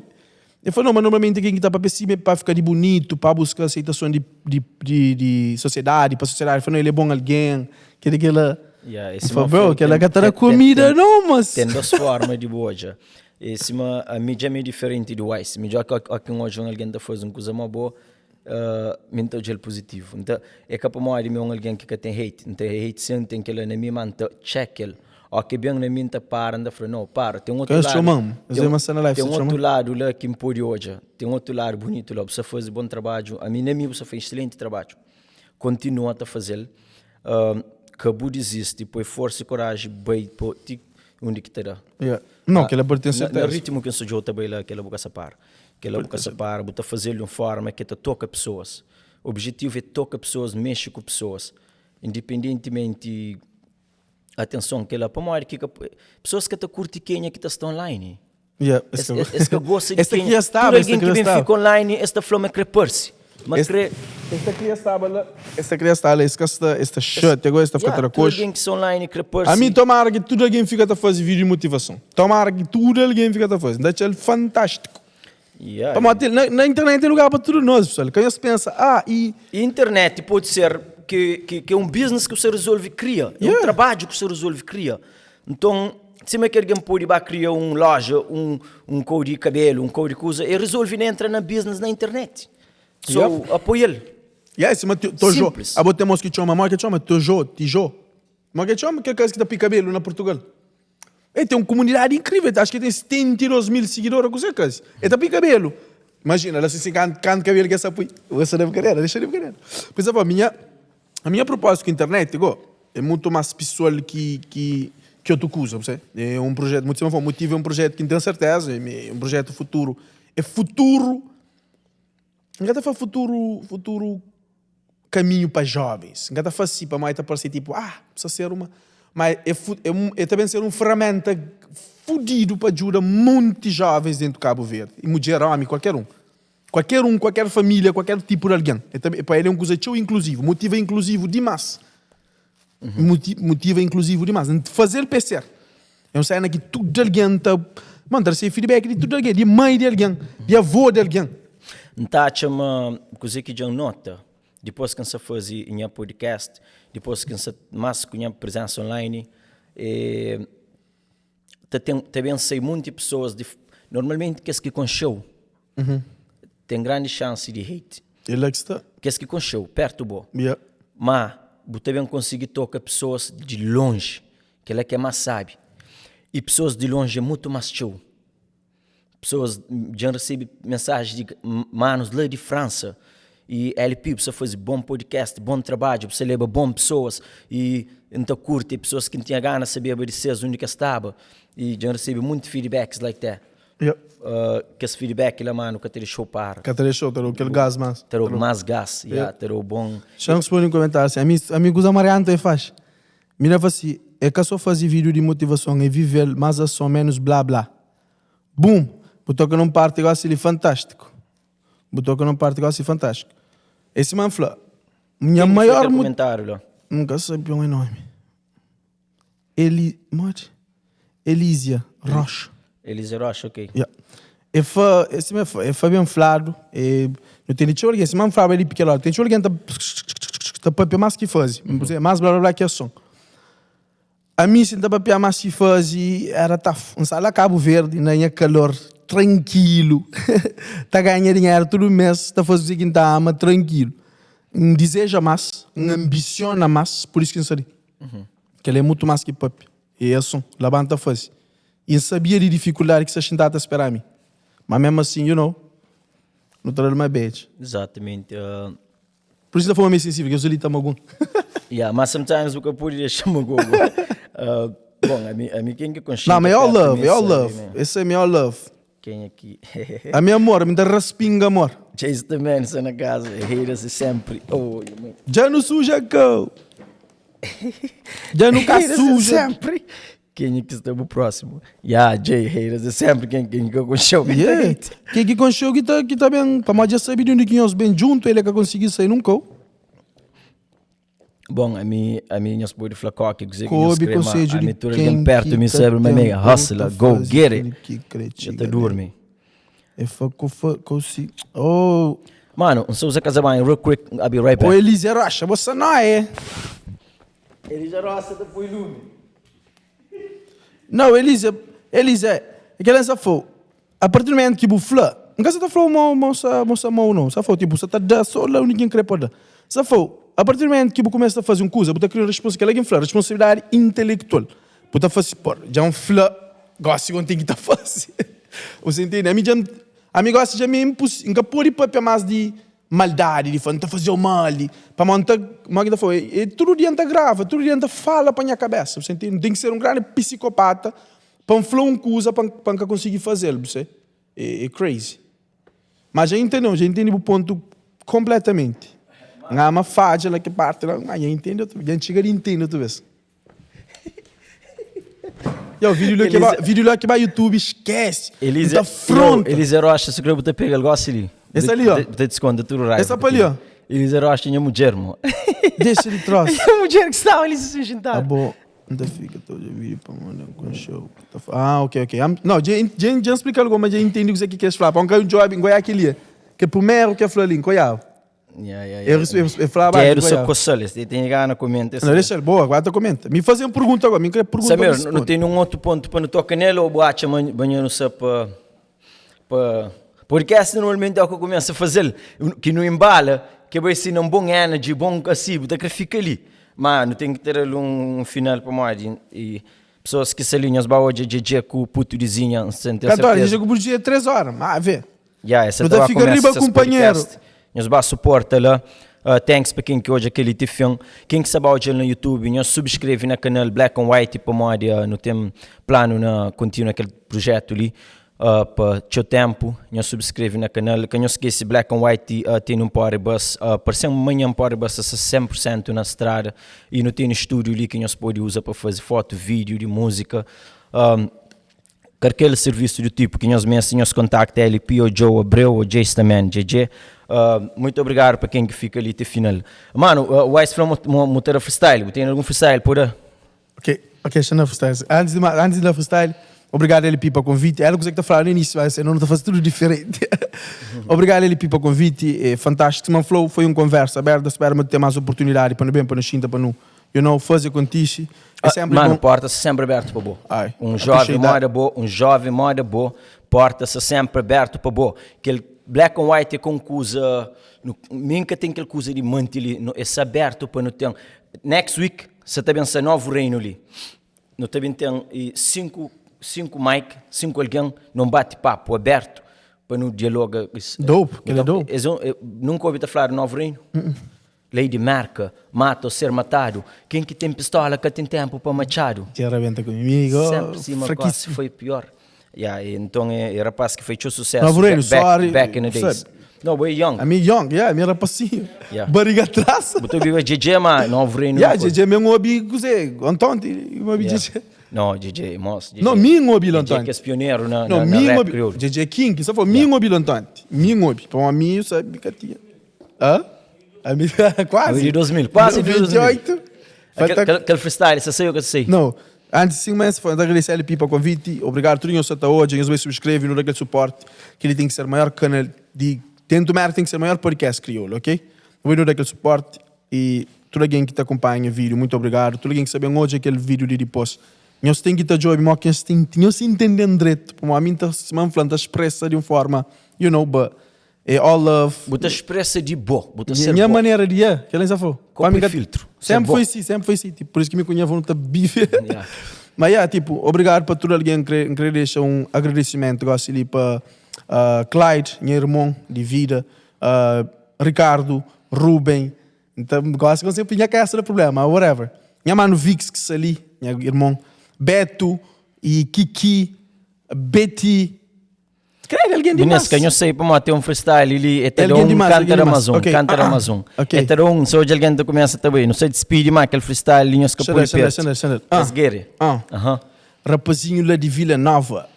El fla, não, mas normalmente quem que tá papia assim é pa ficar de bonito, pa busca aceitação de, de, de, de sociedade, pa sociedade fala, não, ele é bom alguém, aquele que ela... Yeah, esse Fala, ma bro, foi- aquela tem- que tá na tem- comida, tem- não, mas... Tem duas formas de boja. Esse ma a mídia é meio diferente do Wise. Melhor que que um hoje um alguém tá faz um coisa uma boa, uh, mim tá gel positivo. Então é que pamodi mi um alguém que ka tem hate, então hate sim tem que lá na mim, mas então check ele. Ó que bem na mim tá para, anda fala, não, para, tem outro Eles lado. chamam, eles Tem, uma cena live, tem se outro chamam. lado lá que me pode hoje. Tem outro lado bonito lá, você faz bom trabalho. A mim na mim você faz excelente trabalho. Continua a fazer. Uh, ka bu desiste, põe força e coragem, bai, pô, ti onde que te dá. Yeah. Não, que ela pertence Na, a na terra. ritmo que eu sou também lá, aquela boca separa. Aquela boca separa, bu ta fazer de uma forma que te toca pessoas. O objetivo é toca pessoas, mexe com pessoas. Independentemente Atenson kela pamodi ki ka pessoas ka ta curti kenha ki ta sta online. Yeah, Es, es, es ka gosta di Esta kenha. ki já Tudu staba, esta algen ki ki já ben staba. fika online, es ta fla ma kre parse. Ma kre. Es ta kria staba la. Es ta kria sta la, es ka sta, es ta xatia gosi, es ta fika ta da Tudu koxi. algen ki sta online kre parse. Ami tomara ki tudu algen fika ta faze vídiu di motivason. Tomara ki tudu algen fika ta faze. N ta atxa-l fantástiku. Yeah. Pamodi na, na internet tem lugar pa tudu nós, pessoal. Ka nhos pensa, ah, e. Internet pode ser ki, ki, ki é un business ki você resolve kria, é un trabadju ki você resolve kria. Nton, sima ki algen pode ba kria un loja, un, un kou di kabelu, un kou di kuza, el resolve na entra na business na internet. So, apoia-l. Yeah, sima Tojo. Simples. Abo tem mos ki txoma, modi ki txoma? Tojo, Tijo. Modi ki txoma kel kaza ki ta poi kabelu na Portugal? El tem un komunidadi inkrivel, acho ki el tem 72 mil sigidor o kuzê kazi. El ta poi kabelu. Imajina, la si kantu kabelu ki el sa poi. Bo sta na brinkadeira, dexa di brinkadeira. Por isso, a minha, a minha propósito ku internet go, é mutu más pesoal ki, ki, ki otu kuza, bu sabe? É un projetu, mutu sima fla, motivo é un projetu ki N ten serteza, é un projetu futuru. É futuru, N ka ta fla futuru, futuru kaminhu pa jovens. N ka ta fla si pamodi ta parse tipo, ah, precisa ser uma. Ma é, é, um, é ta ben ser un ferramenta fudidu pa djuda monti jovens dentu Kabu Verdi. E mudjer, omi, kualker un. Kualker un, kualker familia, kualker tipu di algen. É ta, pa el é un kuza txeu inkluzivu. Motiva é inkluzivu dimas. Motiva é inkluzivu dimas. Fazel pa é ser. É un sena ki tudu algen ta, man, ta resebe feedback di tudu algen, di mai di algen, di avô di algen. N ta atxa ma kuzê ki dja N nota dipôs ki N sta faze nha podcast, dipôs ki N sta más ku nha prezénsa online, é ta ten, ta ben sai monti pesoas di, normalmenti kes ki konxe-u ten grandi xansi di hate. É la ki sta. Kes ki konxe-u pértu bo. Má bu ta ben konsigi toka pesoas di lonji. Kel-la ki é más sábi. I pesoas di lonji é mutu más txeu. Pesoas, dja N resebe mensaji di manus la di Fransa. I LP, bu sta faze bon podcast, bon trabadju, bu sta leba bon pesoas. I N ta kurti pesoas ki N tinha gana sabeba di ses, undi ki es staba. I dja N resebe munti feedbacks like that. Kes feedback la, manu, ka ta dexa-u para. Ka ta dexa-u, ta da-u kel gas más. Ta da-u más gas, ya, ta da-u bon. Xa N responde un komentáriu asin, ami, ami kuza mariadu N ta e faxi. Mina fla si, é ka so fazi vídeo di motivason, é vive-l, más ason, ménus blá blá. Bum! Bu toka nun parti gosi li fantástiku. Bu toka nun parti gosi fantástiku. É sima N fla, nha Ken ki fla maior kel mo. komentáriu la? N ka sabe un é nomi. Eli, modi? Elísia Rocha. Elísia Rocha, ok. Ya. É fa, é sima é fa, é fa ben fladu, é, nu tene txeu algen, sima N flaba li kel óra, ten txeu algen ta ta papia más ki faze, más bla bla bla ki ason. Ami si N ta papia más ki faze, era ta, N sta la Kabu Verdi na nha kalor, trankilu, ta ganha dinheru tudu mês, ta faze kuzê ki N ta ama, trankilu. N dizeja más, N anbisiona más, pur isu ki N sta li. Kel-la é mutu más ki papia, é ason, labanta faze. I N sabia di difikuldadi ki sta xintadu ta spera mi. Ma mésmu asin, you know, nu ta da-l ma bedja. Exatamente. Pur isu ta fla ma mi é sensível, kes li ta magoa-m. Yeah, ma sometimes bu ka pode dexa magoa bo. Bon, ami, ami ken ki konxe-m Não, ma ta é all perto love, mi é all sabe love. ma. Esse é all love. Kenha ki. Ami é amor, ami ta raspinga amor. Chase the man sta na casa, haters é sempre. Oh, nha mãe. Dja nu suja kau. Dja nu ka Haters é suja. sempre. Kenha ki sta bu próximo? Ya, Jay, haters é sempre quem, quem ka konxeu ki ta Yeah. hate. Quem ki konxeu ki ta, ki ta ben, pamodi dja sabe di undi ki nhos ben djuntu, ele ka konsigi sai nunka. Bom, ami, ami nhos pode fla koki kuze ki nhos Kobe kre, ma konsedju ami di tudu algen ken perto ki mi ka sabe ma ten mi é ou hustler, ta go faze get it. kel ki kre Dja ta txiga nel. durmi. E fa ku fa ku si oh. Mano, N sta uza kaza banhu real quick, I'll be right Ô back. Elise Rocha, bo sa noia. Elise Rocha ta poi lumi. Não, Elise, Elise, é kel sa fo, a partir do momento ki bu fla, N ka sa ta fla ma ma sa ma sa mau não, sa fo, tipo, sa ta da só la undi ki N kre pa da. Sa fo, a partir do momento ki bu kumesa ta faze un kuza, bu ta kria un respons, kel la ki N fla, responsabilidadi intelektual. Bu ta fase, por, dja N fla, gosi ku N ten ki ta fase. Você entende? Ami dja N, ami gosi dja mi é inpos, N ka pode papia mas di maldadi di fla N ta fazeu mal di pamodi N ta modi ki N ta fla e tudu dia N ta grava tudu dia N ta fala pa nha kabesa bu ntende N ten ki ser un grandi pisikopata pa N fla un kuza pa N ka konsigi fazel bu se e crazy ma dja N ntendeu dja N ntende bu pontu konpletamenti N ama fadja na ki parti la ma dja N ntende otu dja N txiga di ntende otu bes. Yo, vídeo lá que ba, vídeo lá que ba YouTube, esquece. Elise, Tá fronta. Elise Rocha, se kre bu ta pega el gosi li. Essa ali, ó. Ta desconta tudo raiva. Essa pa ali, ó. Elisa Rocha, nha mudjer, mo. Deixa de troço. Nha mudjer que estava ali se sentar. Tá bom. Ainda fica todo vídeo para mandar com show. Ah, ok, ok. Não, já, já, já explica algo, mas já entendi o que você quer falar. Para um cara job, em aquele que primeiro que falou ali, em Yeah, yeah, Eu, yeah. eu, eu falava Quero "Vai, só vai." coçar, tem gana comenta. Não, deixa, boa, agora tu comenta. Me fazer uma pergunta agora, me quer pergunta. Samir, não tem nenhum outro ponto para não tocar nele ou boate banho só para para podcast normalmente é o que eu começo a fazer, que não embala, que vai ser um bom energy, bom assim, tá que fica ali. Mas não tem que ter ali um final para mais e pessoas que se alinham, os hoje GG com o puto de zinha, sem ter Cantor, certeza. já que por dia 3 horas. Ah, vê. Yeah, essa Não tava tá fica começa riba, esses companheiro. podcast. Nós ba suporta lá. Thanks para quem que hoje aquele te filme. Quem que sabe hoje no YouTube, nós subscreve no canal Black and White para modo não tem plano na continua aquele projeto ali. Para teu tempo, nós subscreve no canal. Que não esquece Black and White tem um Poribus, parece amanhã um Poribus está 100% na estrada e não tem estúdio ali que nós pode usar para fazer foto, vídeo, de música. Um, aquele serviço do tipo que nós mesmos nós contacta LP ou Joe Abreu ou Jace também, JJ. Muito obrigado para quem que fica ali até final. Mano, o Wise Flow motor freestyle, tem algum freestyle por aí? Ok, ok, deixa eu freestyle. Antes de, antes de freestyle, obrigado LP para o convite. Era o que você está falando no início, mas eu não estou fazendo tudo diferente. Obrigado LP para o convite, é fantástico. Man Flow foi uma conversa aberta, espero ter mais oportunidade para não bem, para não xinta, para não, you know, fazer contigo. É sempre Mano, bom. porta-se sempre aberto para boa. Ai, Um appreciate jovem that. moda boa, um jovem moda boa, porta-se sempre aberto para boa. Aquele black and white é com coisa, nunca tem aquele coisa de manter ali, no, esse aberto para não ter. Next week, você está pensando novo reino ali. Não também tem e cinco mic, cinco alguém, não bate papo aberto para não dialogar. Dope, que ele é Então, dope. Nunca ouvi te falar de novo reino? Lady Marca, mata ou ser matado. Quem que tem pistola que tem tempo para machado. Te arrebenta comigo. Sempre cima quase fraquíssimo. foi pior. Yeah, então é rapaz que fez o sucesso Novo Reino, back, sorry, back in the days. sabe? No, we're young. A mim young, yeah, a mim rapacinho. Yeah. Barriga atrás. Botou viva JJ, mano, Novo Reino. Yeah, não foi. JJ mesmo obi, Zé, Antônio, obi Yeah. JJ. Não, JJ, moço. JJ. Não, mim obi JJ Antônio. que é pioneiro na, Não, na, na mim rap obi. crioulo. JJ King, só foi mim obi Antônio. Mim obi. Para mim, sabe que tinha. Hã? A mim, quase. De 2000, quase de 2000. 28. Aquele, Falta- aquele freestyle, você sei o que eu sei. Não, antes sim, mas foi agradecer LP para o convite. Obrigado, tudo isso até hoje. Quem subscreve no aquele suporte, que ele tem que ser o maior canal de. Dentro do tem que ser o maior podcast crioulo, ok? Vou dar aquele suporte e tudo alguém que te acompanha vídeo, muito obrigado. Tudo alguém que sabe hoje aquele vídeo de depois. Nós tem que estar job, mas quem tem, nós entendendo direito. Como a mim tá se manflando, expressa de uma forma, you know, but é all love. Bota expressa de boa, bota Minha, ser minha boa. maneira de é, que ela já foi. Copo e filtro. Ser Sempre bom. foi assim, sempre foi assim. Tipo, por isso que me conhece não tá bife. Yeah. Mas yeah, tipo, obrigado para tudo alguém que queria deixar um agradecimento gosto ali para Clyde, meu irmão de vida, Ricardo, Ruben. Então, gosto que sempre tinha cabeça de problema, whatever. Minha mano Vix que está ali, meu irmão, Beto e Kiki, Betty. Creio alguém demais. Inês, que eu sei para ter um freestyle ali, é ter Alguém um demais, canta alguém demais. Amazon, Ok. canta Ah, Amazon. ok. É ter um, se hoje alguém te começa também, não sei despide mais aquele freestyle, linhas que Xandé, põe xandé, perto. xandé, xandé. Ah. Esgueire. Ah. Aham. Rapazinho lá de Vila Nova.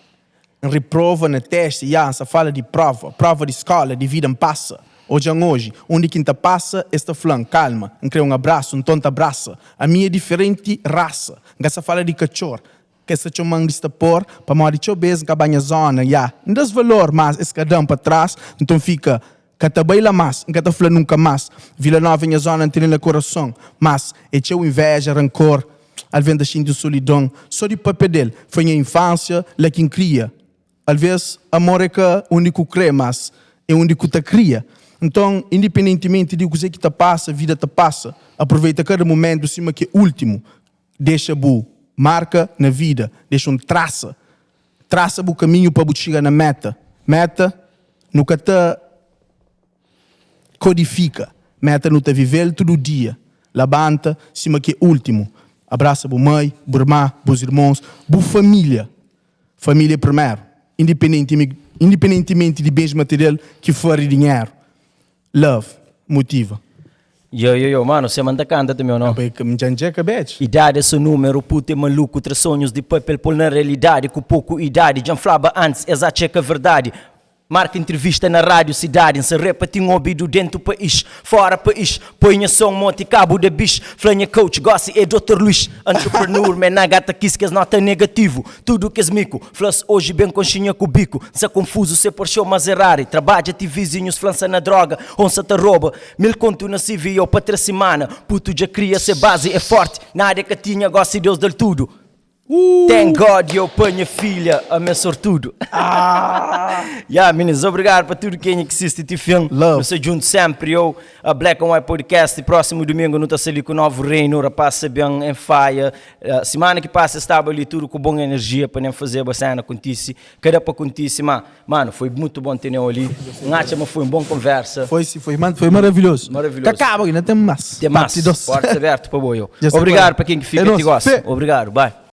Reprova na testa e essa fala de prova. Prova de escola, de vida passa. Hoje em hoje, onde quinta passa, esta flan, calma. Não quer um abraço, um tonto abraça. A minha é diferente raça. Essa fala de cachorro. Que essa chamang de estapor, para morrer de beijo, cabanha zona, ya. Não dá valor, mas esse cadão para trás, então fica Catabeila mas, nunca fala nunca mais. Vila Nova minha zona não tem no coração, mas é teu inveja, rancor, alvenda de solidão. Só de papel dele, foi minha infância, lá quem cria. Às vezes, amor é que o único crê, mas é o único que te cria. Então, independentemente de o que te passa, a vida te passa, aproveita cada momento, cima que é último. Deixa bu marca na vida, deixa um traça. Traça o caminho para chegar na meta. Meta, nunca te codifica. Meta não te viver todo dia. Labanta, cima que é último. Abraça bu mãe, bu irmã, bus irmãos, bu família. Família primeiro. Independentemente, independentemente de bens material que for dinheiro. Love, motiva. Yo, yo, yo, mano, você manda canta também ou não? Bem, que me janjeca, bitch. Idade é seu número, puto é maluco, traz sonhos de papel, pôr na realidade, com pouco idade, já falava antes, essa checa a verdade. Marka entrevista na rádio cidade Nsa repa tin obidu dentu país Fora país Poi nha son moti kabu da bis Fla nha coach gosi é Dotor Luís Entrepreneur me na gata kis kes nota negativu Tudu kes miku Fla-s oji ben konxinha ku biku Nsa konfuzu se Porsche ou Maserati Trabadja ti vizinhus fla nsa na droga ou nsa ta roba Mil kontu na CV ou pa 3 simana Putu dja kria se bazi é forti Nada é ka tinha gosi Deus dal tudu Thank God yo pa nha filha ami é sortudo. Ya minis, obrigado pa tudo kenha ki sisti ti fin. Love. Nu sta djuntu sempri yo. A Black and White Podcast próximo domingo nu ta sta li ku novo reino, rapaz sta ben em faia. Uh, semana ki passa estaba ali tudo ku bom energia pa nem fazeba cena kontisi. Ka da pa kontisi, ma mano, foi muito bom teneu ali. N atxa ma foi um bom conversa. Foi sim, foi, foi maravilhoso. Maravilhoso. Ka kaba ainda tem mais. Tem mais. Parte 2. Portas aberto pa bo yo. Já sei Obrigado qual é. pa quem que fica É ti nóis. gosta. Fé. Obrigado, bye.